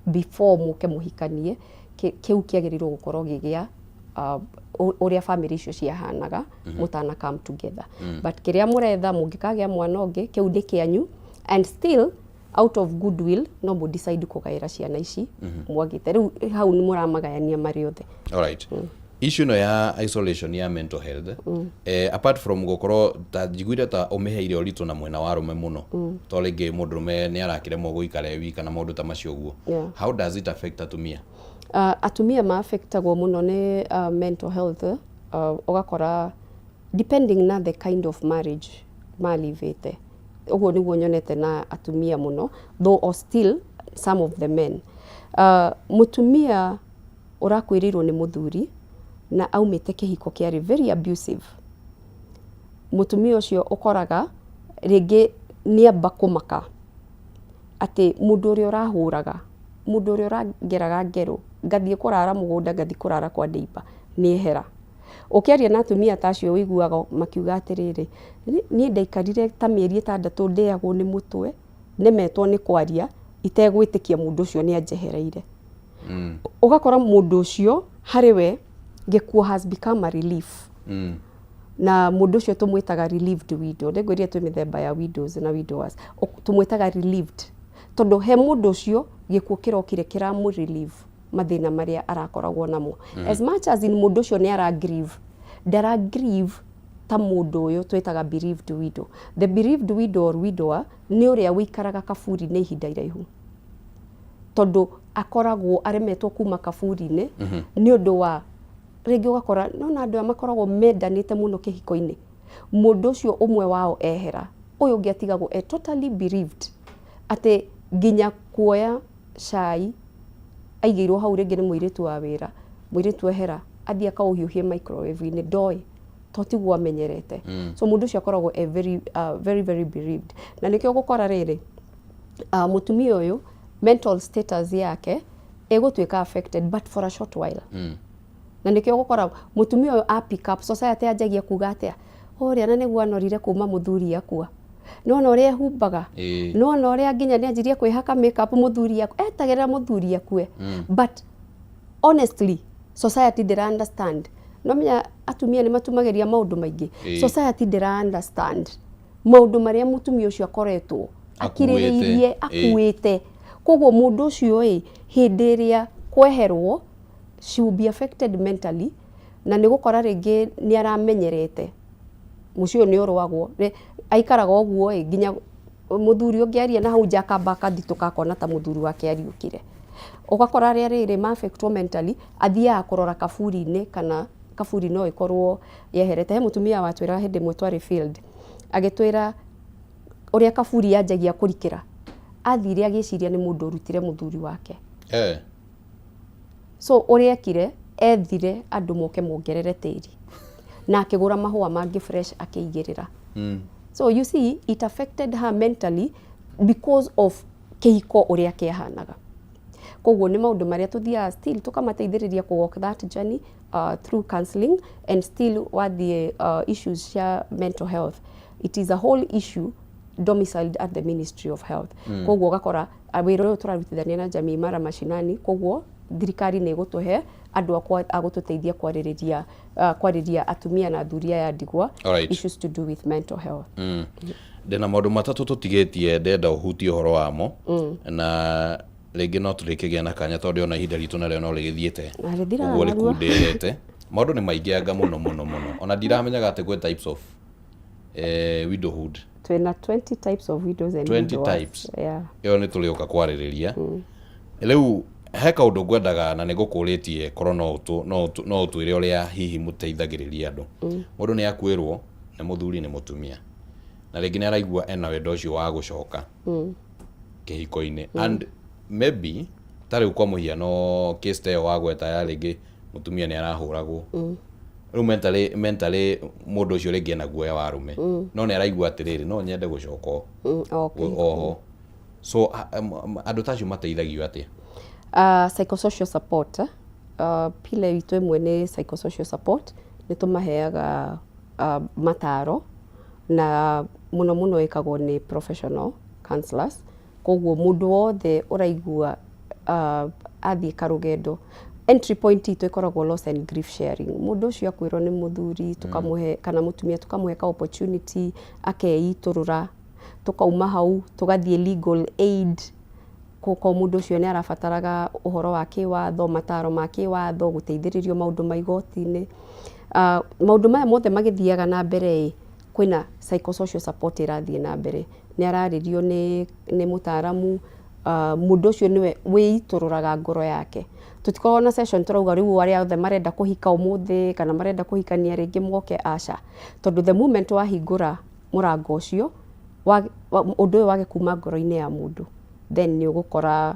before mũke mũhikanie, kĩu kĩagĩrĩirwo gũkorwo gĩ gĩa ũrĩa family icio ciahanaga mũtana come together. But kĩrĩa mũretha, mũngĩkagĩa mwana ũngĩ, kĩu nĩ kĩanyu, and still out of goodwill no mũ decide kũgaĩra ciana ici mwagĩte. Rĩu hau nĩ mũramagayania marĩ othe. Alright. Issue ĩno ya isolation ya mental health, apart from gũkorwo ta njiguire ta ũmĩheire ũritũ na mwena wa arũme mũno, to rĩngĩ mũndũrũme nĩ arakĩremwo gũikara e wika na maũndũ ta macio ũguo, how does it affect atumia? Atumia maaffectagwo mũno nĩ mental health. Ũgakora depending na the kind of marriage malivĩte, ũguo nĩguo nyonete na atumia mũno, though or still some of the men. Mũtumia ũrakuĩrĩirwo nĩ mũthuri na aumĩte kĩhiko kĩarĩ very abusive, mũtumia ũcio ũkoraga rĩngĩ nĩamba kũmaka atĩ mũndũ ũrĩa ũrahũraga, mũndũ ũrĩa ũrangeraga ngero, ngathiĩ kũrara mũgũnda, ngathiĩ kũrara kwa neighbor, nĩ ehera. Ũkĩaria na atumia ta acio, ũiguaga makiuga atĩrĩrĩ, "Niĩ ndaikarire ta mĩeri 6 ndĩagwo nĩ mũtwe, nemetwo nĩ kwaria, itegwĩtĩkia mũndũ ũcio nĩ anjehereire." Ũgakora mũndũ ũcio harĩ we gĩkuo has become a relief, na mũndũ ũcio tũmwĩtaga relieved widow. Nĩngwĩrire twĩ mĩthemba ya widows na widowers. Tũmwĩtaga relieved tondũ he mũndũ ũcio gĩkuũ kĩrokire kĩramũ relieve mathĩna marĩa arakoragwo namo. As much as in mũndũ ũcio nĩ ara grieve, ndara grieve ta mũndũ ũyũ twĩtaga bereaved widow. The bereaved widow or widower nĩ ũrĩa ũikaraga kaburi-inĩ ihinda iraihu, tondũ akoragwo aremetwo kuma kaburi-inĩ nĩ ũndũ wa rĩngĩ ũgakora nona andũ aya makoragwo mendanĩte mũno kĩhiko-inĩ, mũndũ ũcio ũmwe wao ehera, ũyũ ũngĩ atigagwo e totally bereaved, atĩ nginya kuoya cai aigĩirwo hau rĩngĩ nĩ mũirĩtu wa wĩra, mũirĩtu ehera athiĩ akaũhiũhie microwave-inĩ, ndoĩ to tiguo amenyerete. So mũndũ ũcio akoragwo e very, very, very bereaved, na nĩkĩo gũkora rĩrĩ, mũtumia ũyũ mental status yake ĩgũtuĩka affected, but for a short while. Na nĩkĩo gũkora mũtumia ũyũ a pick up, society yanjagia kuga atĩa, ũrĩa na nĩguo anorire kuma mũthuri akua, nona ũrĩa ehumbaga, nona ũrĩa nginya nĩ anjirie kwĩhaka makeup mũthuri akue, etagĩrĩra mũthuri akue. But honestly society ndĩra understand. No menya atumia nĩ matumagĩria maũndũ maingĩ. Society ndĩra understand maũndũ marĩa mũtumia ũcio akoretwo akirĩrĩirie, akuĩte. Koguo mũndũ ũcio ĩ, hĩndĩ ĩrĩa kweherwo, she will be affected mentally, na nĩ gũkora rĩngĩ nĩ aramenyerete mũciĩ ũyũ nĩ ũrũagwo. Aikaraga ũguo ĩ, nginya mũthuri ũngĩ aria na hau nja akamba akathitũka, akona ta mũthuri wake ariũkire. Ũgakora arĩa rĩrĩ ma-affectwo mentally athiaga kũrora kaburi-inĩ, kana kaburi no ĩkorwo yeherete. He mũtumia watwĩraga hĩndĩ ĩmwe twarĩ field, agĩtwĩra ũrĩa kaburi yanjagia kũrikĩra. Athire agĩciria nĩ mũndũ ũrutire mũthuri wake. So ũrĩa ekire, ethire andũ moke mongerere tĩri na akĩgũra mahũa mangĩ fresh akĩigĩrĩra. So you see, it affected her mentally because of kĩhiko ũrĩa kĩahanaga. Koguo nĩ maũndũ marĩa tũthiaga still tũkamateithĩrĩria kũ walk that journey through counseling. And still wathiĩ issues cia mental health, it is a whole issue domiciled at the Ministry of Health. Koguo ũgakora wĩra ũyũ tũrarutithania na Jamii Imara Mashinani. Koguo thirikari nĩ ĩgũtũhe andũ a gũtũteithia kwarĩria atumia na athuri aya ndigwa issues to do with mental health. Ndĩna maũndũ matatũ tũtigĩtie ndenda ũhutie ũhoro wamo, na rĩngĩ no tũrĩkĩgĩa na kanya, tondũ ona ihinda ritũ narĩo no rĩgĩthiĩte Na rĩthiraga ũguo narua. Rĩkundĩrĩte maũndũ nĩ maingĩ anga mũno mũno mũno, ona ndiramenyaga atĩ gwĩ types of widowhood. Twĩna 20 types of widows and 20 widowers. Types. Yeah. Ĩyo nĩ tũrĩũka kwarĩrĩria. Rĩu he kaũndũ ngwendaga na nĩ ngũkũrĩtie korwo no ũtwĩre ũrĩa hihi mũteithagĩrĩria andũ. Mũndũ nĩ akuĩrwo nĩ mũthuri, nĩ mũtumia, na rĩngĩ nĩ araigua ena wendo ũcio wa gũcoka kĩhiko-inĩ, and maybe ta rĩu kwa mũhiano case ta ĩyo wagweta ya rĩngĩ mũtumia nĩ arahũragwo, rĩu mentally mũndũ ũcio rĩngĩ ena guoya wa arũme, no nĩ araigua atĩrĩrĩ, no nyende gũcoka oho. So andũ ta acio mateithagio atĩa? Psychosocial support, eh? Pillar itũ ĩmwe nĩ psychosocial support. Nĩ tũmaheaga mataro, na mũno mũno ĩkagwo nĩ professional counselors. Koguo mũndũ wothe ũraigua athiĩ karũgendo, entry point itũ ĩkoragwo loss and grief sharing. Mũndũ ũcio akwĩrwo nĩ mũthuri, tũkamũhe, kana mũtumia, tũkamũhe ka opportunity akeitũrũra. Tũkauma hau tũgathiĩ legal aid, ko mũndũ ũcio nĩ arabataraga ũhoro wa kĩwatho, mataro ma kĩwatho, gũteithĩrĩrio maũndũ ma igoti-inĩ. Maũndũ maya mothe magĩthiaga na mbere ĩ, kwĩna psychosocial support ĩrathiĩ na mbere. Nĩ ararĩrio nĩ mũtaaramu. Mũndũ ũcio nĩwe wĩitũrũraga ngoro yake. Tũtikoragwo na session tũrauga rĩu arĩa othe marenda kũhika ũmũthĩ kana marenda kũhikania rĩngĩ moke, aca, tondũ the moment wahingũra mũrango ũcio ũndũ ũyũ wage kuma ngoro-inĩ ya mũndũ, then nĩ ũgũkora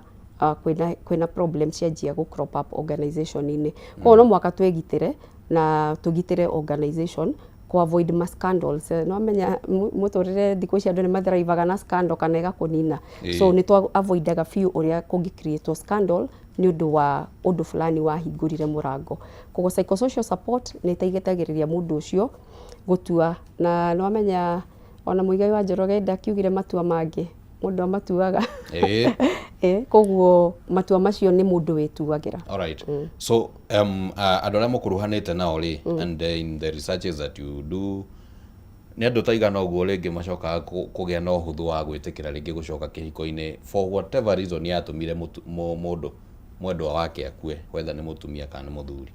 kwĩna problem cianjia gũ crop up organization-inĩ. Koguo no mũhaka twĩgitĩre na tũgitĩre organization ku avoid ma scandals. No amenya mũtũrĩre thikũ ici andũ nĩ mathrivaga na scandal kana ĩgakũnina. So nĩ twa avoidaga biũ ũrĩa kũngĩ create scandal nĩ ũndũ wa ũndũ fulani wahingũrire mũrango. Koguo psychosocial support nĩ ĩteithagĩrĩria mũndũ ũcio gũtua, na nĩ wamenya ona Mũigai wa Njoroge ndakiugire matua mangĩ mũndũ amatuaga. Koguo matua macio nĩ mũndũ wĩtuagĩra. Alright. So andũ arĩa mũkuruhanĩte nao rĩ, and in the researches that you do, nĩ andũ ta igana ũguo rĩngĩ macokaga kũgĩa na ũhũthũ wa gwĩtĩkĩra rĩngĩ gũcoka kĩhiko-inĩ for whatever reason yatũmire mũndũ mwendwa wake akue, whether nĩ mũtumia kana nĩ mũthuri?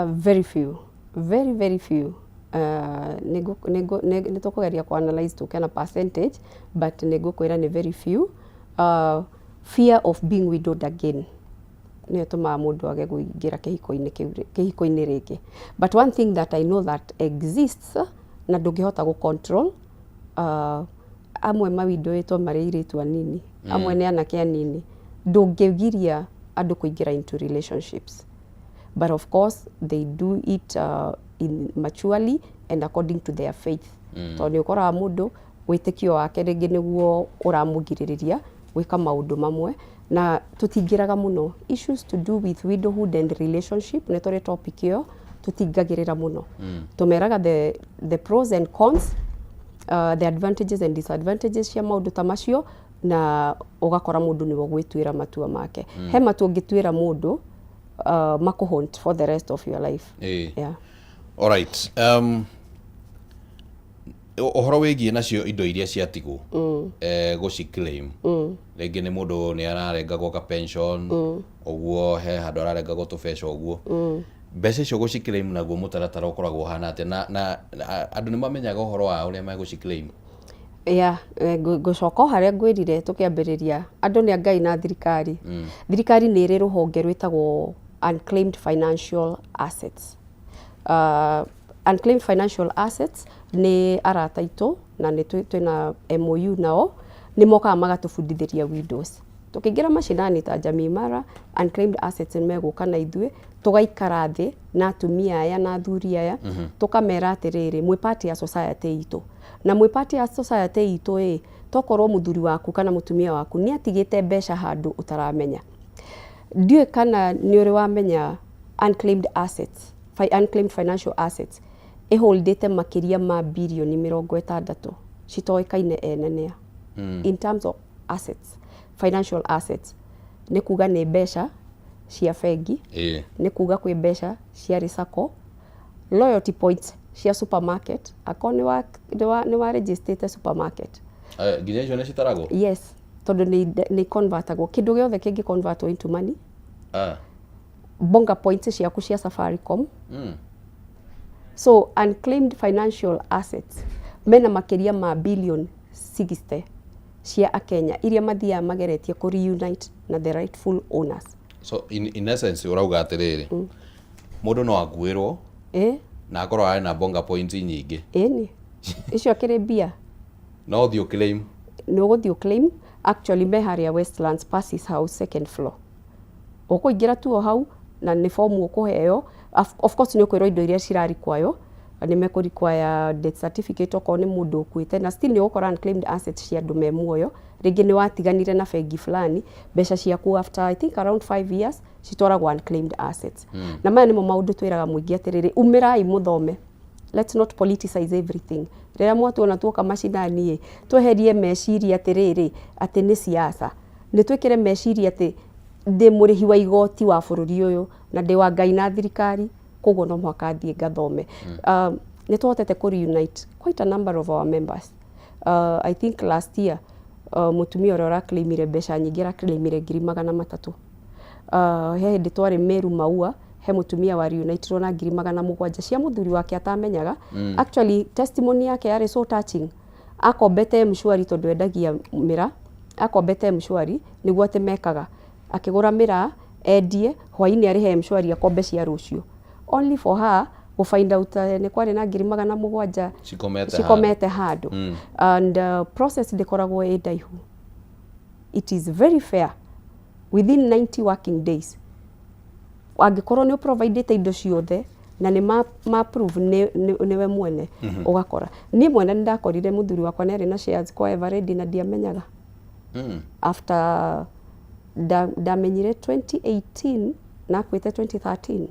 Very few, very very few. Nĩ tũkũgeria ku analyze tũke na percentage, but nĩ ngũkwĩra nĩ very few. Fear of being widowed again nĩyo ĩtũmaga mũndũ age kũingĩra kĩhiko-inĩ kĩu kĩhiko-inĩ rĩngĩ. But one thing that I know that exists na ndũngĩhota gũ control, amwe mawindoĩtwo marĩ airĩtu anini, amwe nĩ anake anini. Ndũngĩgiria andũ kũingĩra into relationships, but of course they do it in maturely and according to their faith, tondũ nĩ ũkoraga mũndũ wĩtĩkio wake rĩngĩ nĩguo ũramũgirĩrĩria gwĩka maũndũ mamwe. Na tũtingĩraga mũno issues to do with widowhood and relationship. Nĩ tũrĩ topic ĩyo tũtingagĩrĩra mũno. Tũmeraga the pros and cons, the advantages and disadvantages cia maũndũ ta macio, na ũgakora mũndũ nĩwe ũgwĩtuĩra matua make. He matua ũngĩtuĩra mũndũ makũhaunt for the rest of your life. Yeah. Alright. Ũhoro wĩgiĩ nacio indo iria ciatigwo, gũci claim, rĩngĩ nĩ mũndũ nĩ ararengagwo ka pension ũguo, he handũ ararengagwo tũbeca ũguo, mbeca icio gũci claim naguo mũtaratara ũkoragwo ũhana atĩa, na andũ nĩ mamenyaga ũhoro wa ũrĩa megũci claim? Yeah, ngũcoka o harĩa ngwĩrire tũkĩambĩrĩria, andũ nĩ a Ngai na thirikari. Thirikari nĩ ĩrĩ rũhonge rwĩtagwo unclaimed financial assets. Unclaimed financial assets nĩ arata aitũ na nĩ twĩna MOU nao. Nĩ mokaga magatũbundithĩria widows. Tũkĩingĩra mashinani ta Jamii Imara, unclaimed assets nĩ megũka na ithuĩ, tũgaikara thĩ na atumia aya na athuri aya, tũkamera atĩrĩrĩ, mwĩ part ya society itũ, na mwĩ part ya society itũ ĩ, tokorwo mũthuri waku kana mũtumia waku nĩ atigĩte mbeca handũ ũtaramenya. Ndiũĩ kana nĩ ũrĩ wamenya unclaimed assets, unclaimed financial assets ĩholdĩte makĩria ma 60 birioni citoĩkaine ene nĩa. In terms of assets, financial assets, nĩ kuga nĩ mbeca cia bengi, nĩ kuga kwĩ mbeca ciarĩ sacco, loyalty points cia supermarket, akorwo nĩ wa registrĩte supermarket. Nginya icio nĩ citaragwo? Yes, tondũ nĩ convertagwo, kĩndũ gĩothe kĩngĩ convertwo into money. Bonga points ciaku cia Safaricom. So unclaimed financial assets mena makĩria ma 60 billion cia akenya iria mathiaga mageretie kũ reunite na the rightful owners. So in essence ũrauga atĩrĩrĩ, mũndũ no akuĩrwo na akorwo arĩ na bonga points nyingĩ. Ĩni, icio akĩrĩ mbia. No ũthiĩ claim. Nĩ ũgũthiĩ claim. Actually me harĩa Westlands, Percy's House, second floor. Ũkũingĩra tu o hau na nĩ fomu ũkũheo. Of course nĩ ũkwĩrwo indo iria cirarequireo, nĩ mekũrequire death certificate okorwo nĩ mũndũ ũkuĩte, na still nĩ ũgũkora unclaimed assets cia andũ me muoyo. Rĩngĩ nĩ watiganire na bengi fulani, mbeca ciaku after I think around 5 years citwaragwo unclaimed assets. Na maya nĩmo maũndũ twĩraga mũingĩ atĩrĩrĩ, umĩrai mũthome, let's not politicize everything. Rĩrĩa mwatuona tuoka macinani ĩ, tweherie meciria atĩrĩrĩ atĩ nĩ siasa, nĩ twĩkĩre meciria atĩ ndĩ mũrĩhi wa igoti wa bũrũri ũyũ na ndĩ wa Ngai na thirikari, koguo no mũhaka thiĩ ngathome. Nĩ tũhotete kũ reunite quite a number of our members. I think last year mũtumia ũrĩa ũraclaimire mbeca nyingĩ araclaimire 300,000. He hĩndĩ twarĩ Meru Maua, he mũtumia wa reunitirwo na 700,000 cia mũthuri wake atamenyaga. Actually testimony yake yarĩ so touching. Akombete Mshwari tondũ endagia mĩraa, akombete Mshwari nĩguo atĩ mekaga akĩgũra mĩraa endie hwainĩ arĩhe Mshwari akombe cia rũciũ, only for her gũ find out nĩ kwarĩ na 700,000 cikomete. Cikomete handũ. And process ndĩkoragwo ĩ ndaihu, it is very fair. Within 90 working days, angĩkorwo nĩ ũprovidĩte indo ciothe na nĩ ma prove nĩwe mwene, ũgakora. Niĩ mwene nĩ ndakorire mũthuri wakwa nĩ arĩ na shares kwa Eveready na ndiamenyaga. After ndamenyire 2018 na akuĩte 2013.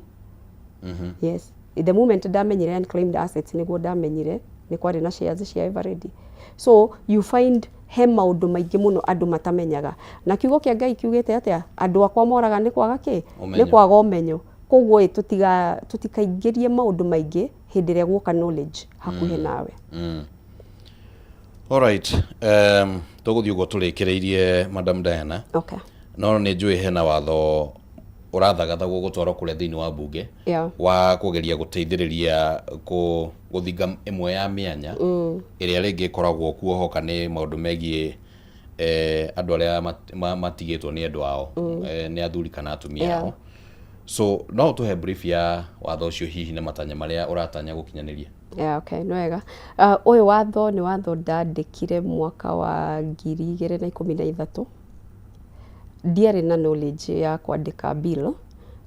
Yes, the moment ndamenyire unclaimed assets nĩguo ndamenyire nĩ kwarĩ na shares cia Eveready. So you find he maũndũ maingĩ mũno andũ matamenyaga, na kiugo kĩa Ngai kiugĩte atĩa? Andũ akwa moraga nĩ kwaga kĩ? Ũmenyo. Nĩ kwaga ũmenyo. Koguo ĩ, tũtikaingĩrie maũndũ maingĩ hĩndĩ ĩrĩa guoka knowledge hakuhĩ nawe. Alright, tũgũthiĩ ũguo tũrĩkĩrĩirie, Madam Diana. Okay. No nĩ njũĩ hena watho ũrathagathagwo gũtwarwo kũrĩa thĩinĩ wa mbunge wa kũgeria gũteithĩrĩria gũthinga ĩmwe ya mĩanya ĩrĩa rĩngĩ ĩkoragwo kuo hoka nĩ maũndũ megiĩ andũ arĩa matigĩtwo nĩ endwa ao, nĩ athuri kana atumia ao. So no ũtũhe brief ya watho ũcio hihi na matanya marĩa ũratanya gũkinyanĩria? Yeah, okay, nĩ wega. Ũyũ watho nĩ watho ndandĩkire mwaka wa 2013. Ndiarĩ na knowledge ya kwandĩka bill,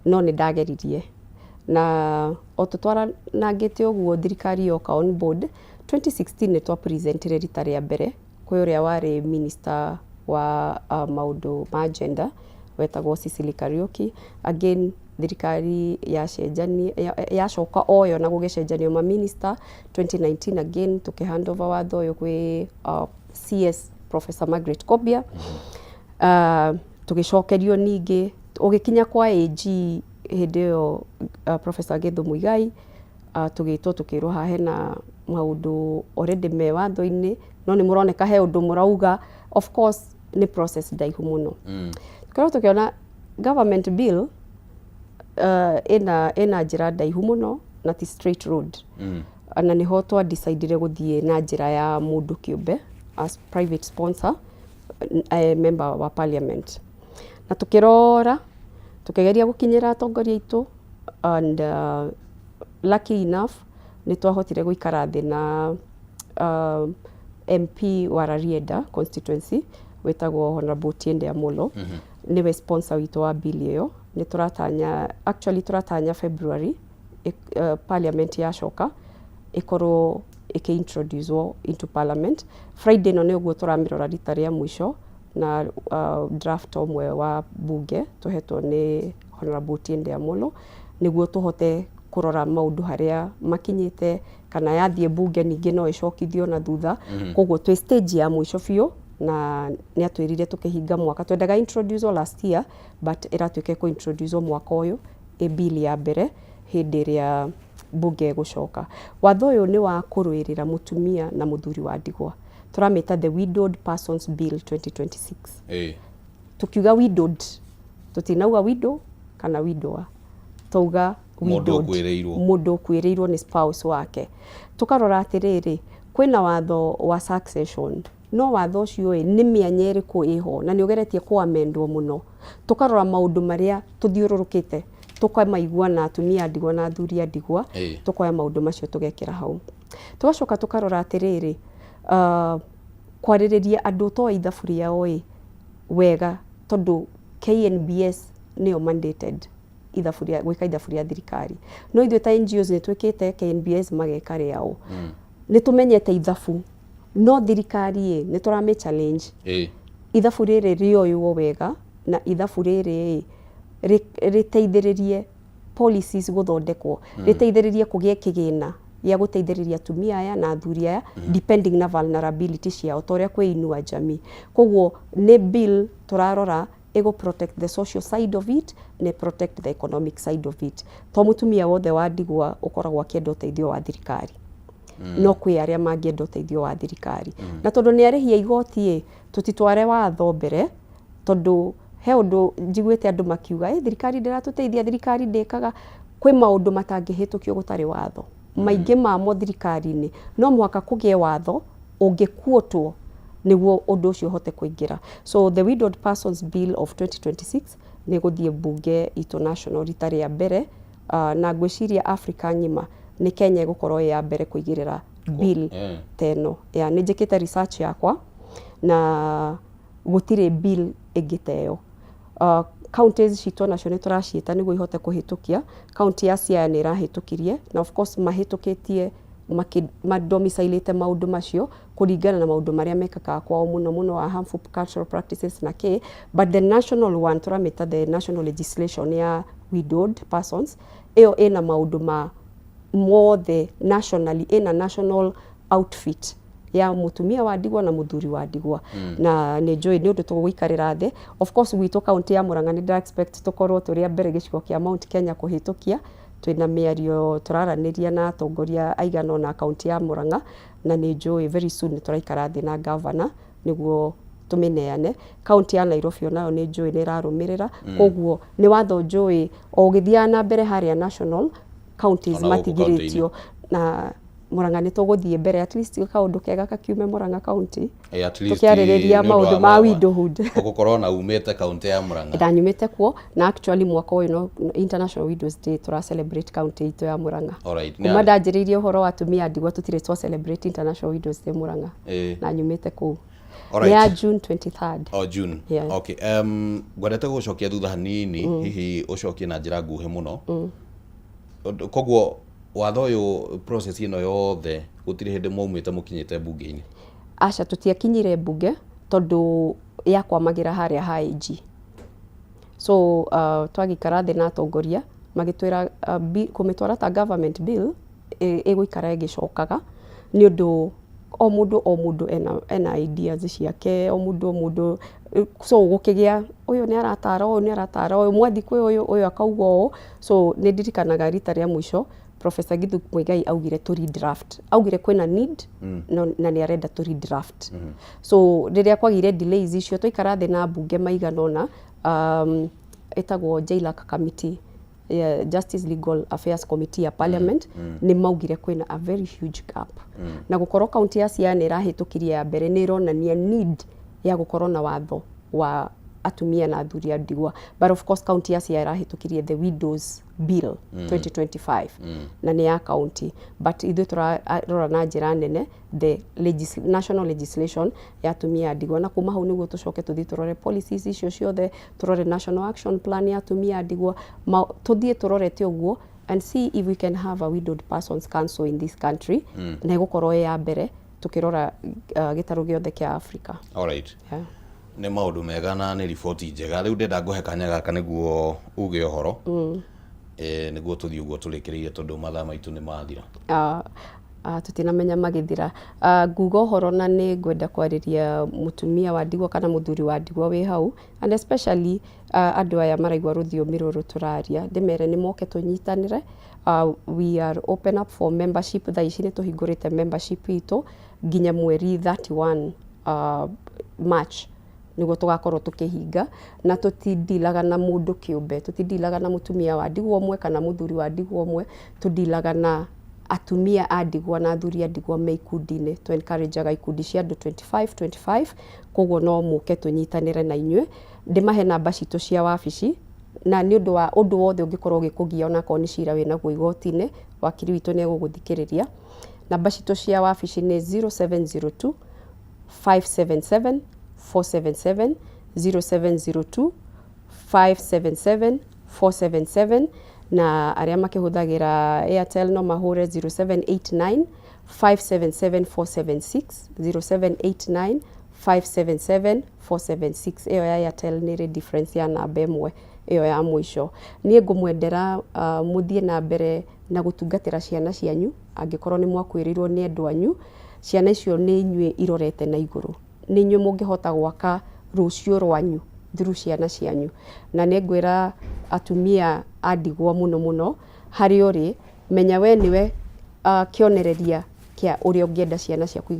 no nĩ ndageririe, na o tũtwaranangĩte ũguo thirikari yoka on board 2016, nĩ twapresentire rita rĩa mbere kwĩ ũrĩa warĩ minister wa maũndũ ma gender wetagwo Cecily Kariuki. Again thirikari yacenjania, yacoka oyo na gũgĩcenjanio ma minister 2019, again tũkĩ hand over watho ũyũ kwĩ CS Professor Margaret Kobia. Tũgĩcokerio ningĩ ũgĩkinya kwa AG hĩndĩ ĩyo, Professor Githu Muigai. Tũgĩtwo tũkĩrwo haha hena maũndũ already me watho-inĩ, no nĩ mũroneka he ũndũ mũrauga. Of course nĩ process ndaihu mũno. Tũkorwo tũkĩona government bill ĩna njĩra ndaihu mũno na ti straight road, na nĩho twa decidire gũthiĩ na njĩra ya mũndũ kĩũmbe as private sponsor, member wa parliament, na tũkĩrora tũkĩgeria gũkinyĩra atongoria aitũ, and lucky enough nĩ twahotire gũikara thĩ na MP wa Rarieda constituency wĩtagwo Honorable Otiende Amollo, nĩwe sponsor witũ wa bill ĩyo. Nĩ tũratanya, actually tũratanya February parliament yacoka ĩkorwo ĩkĩ-introducewo into parliament. Friday ĩno nĩ ũguo tũramĩrora rita rĩa mũico na draft ũmwe wa bunge tũhetwo nĩ Honorable Otiende Amollo, nĩguo tũhote kũrora maũndũ harĩa makinyĩte, kana yathiĩ bunge ningĩ no ĩcokithio na thutha. Koguo twĩ stage ya mũico biũ, na nĩ atwĩrire tũkĩhinga mwaka. Twendaga introduce last year, but ĩratuĩka ĩkũ introduce mwaka ũyũ ĩ bill ya mbere hĩndĩ ĩrĩa bunge ĩgũcoka. Watho ũyũ nĩ wa kũrũĩrĩra mũtumia na mũthuri wa ndigwa. Tũramĩta the Widowed Persons Bill 2026. Tukiuga widowed, tutinauga widow kana widower, twauga Mũndũ widowed, ũkuĩrĩirwo. Mũndũ ũkuĩrĩirwo nĩ spouse wake. Tũkarora atĩrĩrĩ, kwĩna watho wa succession, no watho ũcio ĩ nĩ mĩanya ĩrĩkũ ĩho na nĩ ũgeretie kũamendwo mũno. Tũkarora maũndũ marĩa tũthiũrũrũkĩte, tũkamaigua na atumia a ndigwa na athuri a ndigwa, tũkoya maũndũ macio tũgekĩra hau. Tũgacoka tũkarora atĩrĩrĩ, kwarĩrĩria andũ toĩ ithabu rĩao ĩ wega, tondũ KNBS nĩyo mandated ithabu rĩa gwĩka ithabu rĩa thirikari, no ithuĩ ta NGOs nĩ twĩkĩte, KNBS mageka rĩao. Nĩ tũmenyete ithabu, no thirikari ĩ nĩ tũramĩ challenge ithabu rĩrĩ rĩoywo wega, na ithabu rĩrĩ ĩ rĩteithĩrĩrie policies gũthondekwo, rĩteithĩrĩrie kũgĩe kĩgĩna gĩa gũteithĩrĩria atumia aya na athuri aya, depending na vulnerability ciao, ta ũrĩa kwĩ Inua Jamii. Koguo nĩ bill tũrarora ĩgũ protect the social side of it na protect the economic side of it, to mũtumia wothe wa ndigwa ũkoragwo akĩenda ũteithio wa thirikari, no kwĩ arĩa mangĩenda ũteithio wa thirikari, na tondũ nĩ arĩhi a igoti ĩ tũtitware watho mbere, tondũ he ũndũ njiguĩte andũ makiuga, "Ĩ thirikari ndĩratũteithia, thirikari ndĩkaga." Kwĩ maũndũ matangĩhĩtũkio gũtarĩ watho. Maingĩ mamo thirikari-inĩ no mũhaka kũgĩe watho ũngĩkuotwo nĩguo ũndũ ũcio ũhote kũingĩra. So the Widowed Persons Bill of 2026 nĩ gũthiĩ bunge itũ national rita rĩa mbere, na ngwĩciria Africa ng'ima nĩ Kenya ĩgũkorwo ĩ ya mbere kũigĩrĩra bill ta ĩno. Ya nĩ njĩkĩte research yakwa na gũtirĩ bill ĩngĩ ta ĩyo. Counties citũ onacio nĩ tũraciĩta nĩguo ihote kũhĩtũkia. County ya Siaya nĩ ĩrahĩtũkirie, na of course mahĩtũkĩtie madomicilĩte maũndũ macio kũringana na maũndũ marĩa mekĩkaga kwao mũno mũno, wa harmful cultural practices na kĩ. But the national one, tũramĩta the national legislation ya widowed persons, ĩyo ĩna maũndũ ma mothe nationally, ĩna national outfit ya mũtumia wa ndigwa na mũthuri wa ndigwa, na nĩ njũĩ nĩ ũndũ tũgũikarĩra thĩ. Of course gwitũ kaunti ya Murang'a nĩ ndĩra expect tũkorwo tũrĩ a mbere gĩcigo kĩa Mount Kenya kũhĩtũkia. Twĩna mĩario tũraranĩria na atongoria aigana ũna kaunti ya Murang'a, na nĩ njũĩ very soon nĩ tũraikara thĩ na governor nĩguo tũmĩneane. Kaunti ya Nairobi onayo nĩ njũĩ nĩ ĩrarũmĩrĩra. Koguo nĩ watho njũĩ o ũgĩthiaga na mbere harĩa national counties Ona gũkũ. Matigirĩtio na Murang'a nĩ tũgũthiĩ mbere, at least kaũndũ kega kakiume Murang'a county. At least Tũkĩarĩrĩria nĩ ũndũ maũndũ ma widowhood. Ũgũkorwo na umĩte kaunti ya Murang'a. Ndanyumĩte kuo, na actually mwaka ũyũ no International Widows Day tũra celebrate county itũ ya Murang'a. Kuma ndanjĩrĩirie ũhoro wa atumia a ndigwa, tũtirĩ twa celebrate International Widows Day Murang'a, na nyumĩte kũu. Nĩ ya June 23rd. Oh, June. Yeah. Okay. Ngwendete gũcokia thutha hanini, hihi ũcokie na njĩra nguhĩ mũno. Koguo watho ũyũ, process ĩno yothe, gũtirĩ hĩndĩ mwaumĩte mũkinyĩte mbunge-inĩ? Aca, tũtiakinyire mbunge tondũ yakwamagĩra harĩa ha AG. So twagĩikara thĩ na atongoria magĩtwĩra kũmĩtwara ta government bill ĩgũikara ĩgĩcokaga, nĩ ũndũ o mũndũ o mũndũ ena ideas ciake, o mũndũ o mũndũ. So gũkĩgĩa ũyũ nĩ aratara ũyũ, nĩ aratara ũyũ, mwathi kwĩ ũyũ, ũyũ akauga ũũ. So nĩ ndirikanaga rita rĩa mũico Professor Githu Muigai augire tũ redraft, augire kwĩna need, no, na nĩ arenda tũ redraft. So rĩrĩa kwagĩire delays icio, twaikara thĩ na mbunge maigana ũna, ĩtagwo JLAC committee, yeah, Justice Legal Affairs Committee ya Parliament, nĩ maugire kwĩna a very huge gap, na gũkorwo kaunti ya Siaya nĩ ĩrahĩtũkirie ya mbere nĩ ĩronania need ya gũkorwo na watho wa Atumia na athuri a ndigwa. But of course county ya Siaya ĩrahĩtũkirie the Widows Bill 2025 na nĩ ya county, but ithuĩ tũrarora na njĩra nene the national legislation ya atumia a ndigwa, na kuma hau nĩguo tũcoke tũthiĩ tũrore policies icio ciothe, tũrore national action plan ya atumia a ndigwa, tũthiĩ tũrorete ũguo and see if we can have a widowed persons council in this country, na ĩgũkorwo ĩ ya mbere tũkĩrora gĩtarũ gĩothe kĩa Africa. Alright. Yeah. Nĩ maũndũ mega na nĩ riboti njega. Rĩu ndenda ngũhe kanya gaka nĩguo uge ũhoro, nĩguo tũthiĩ ũguo tũrĩkĩrĩire, tondũ mathaa maitũ nĩ mathira. Tũtinamenya magĩthira. Nguga ũhoro na nĩ ngwenda kwarĩria mũtumia wa ndigwa kana mũthuri wa ndigwa wĩ hau, and especially andũ aya maraigua rũthiomi rũrũ tũraria, ndĩmere nĩ moke tũnyitanĩre. We are open up for membership. Thaa ici nĩ tũhingũrĩte membership itũ nginya mweri 31 March nĩguo tũgakorwo tũkĩhinga, na tũtindilaga na mũndũ kĩũmbe, tũtindilaga na mũtumia wa ndigwa ũmwe kana mũthuri wa ndigwa ũmwe, tũndilaga na atumia a ndigwa na athuri a ndigwa me ikundi-inĩ. Tũ encourageaga ikundi cia andũ 25 25, koguo no mũke tũnyitanĩre na inyuĩ. Ndĩmahe namba citũ cia wabici, na nĩ ũndũ wa ũndũ wothe ũngĩkorwo ũgĩkũgia, onakorwo nĩ cira wĩnaguo igoti-inĩ, wakiri witũ nĩ egũgũthikĩrĩria. Namba citũ cia wabici nĩ 0702 577 477, 0702 577 477, na arĩa makĩhũthagĩra Airtel no mahũre 0789 577 476, 0789 577 476. Ĩyo ya Airtel nĩ ĩrĩ difference ya namba ĩmwe ĩyo ya mũico. Niĩ ngũmwendera mũthiĩ na mbere na gũtungatĩra ciana cianyu. Angĩkorwo nĩ mwakuĩrĩirwo nĩ endwa anyu, ciana icio nĩ inyuĩ irorete na igũrũ, nĩ inyuĩ mũngĩhota gwaka rũciũ rwanyu through ciana cianyu. Na nĩ ngwĩra atumia a ndigwa mũno mũno, harĩa ũrĩ, menya we nĩwe kĩonereria kĩa ũrĩa ũngĩenda ciana ciaku.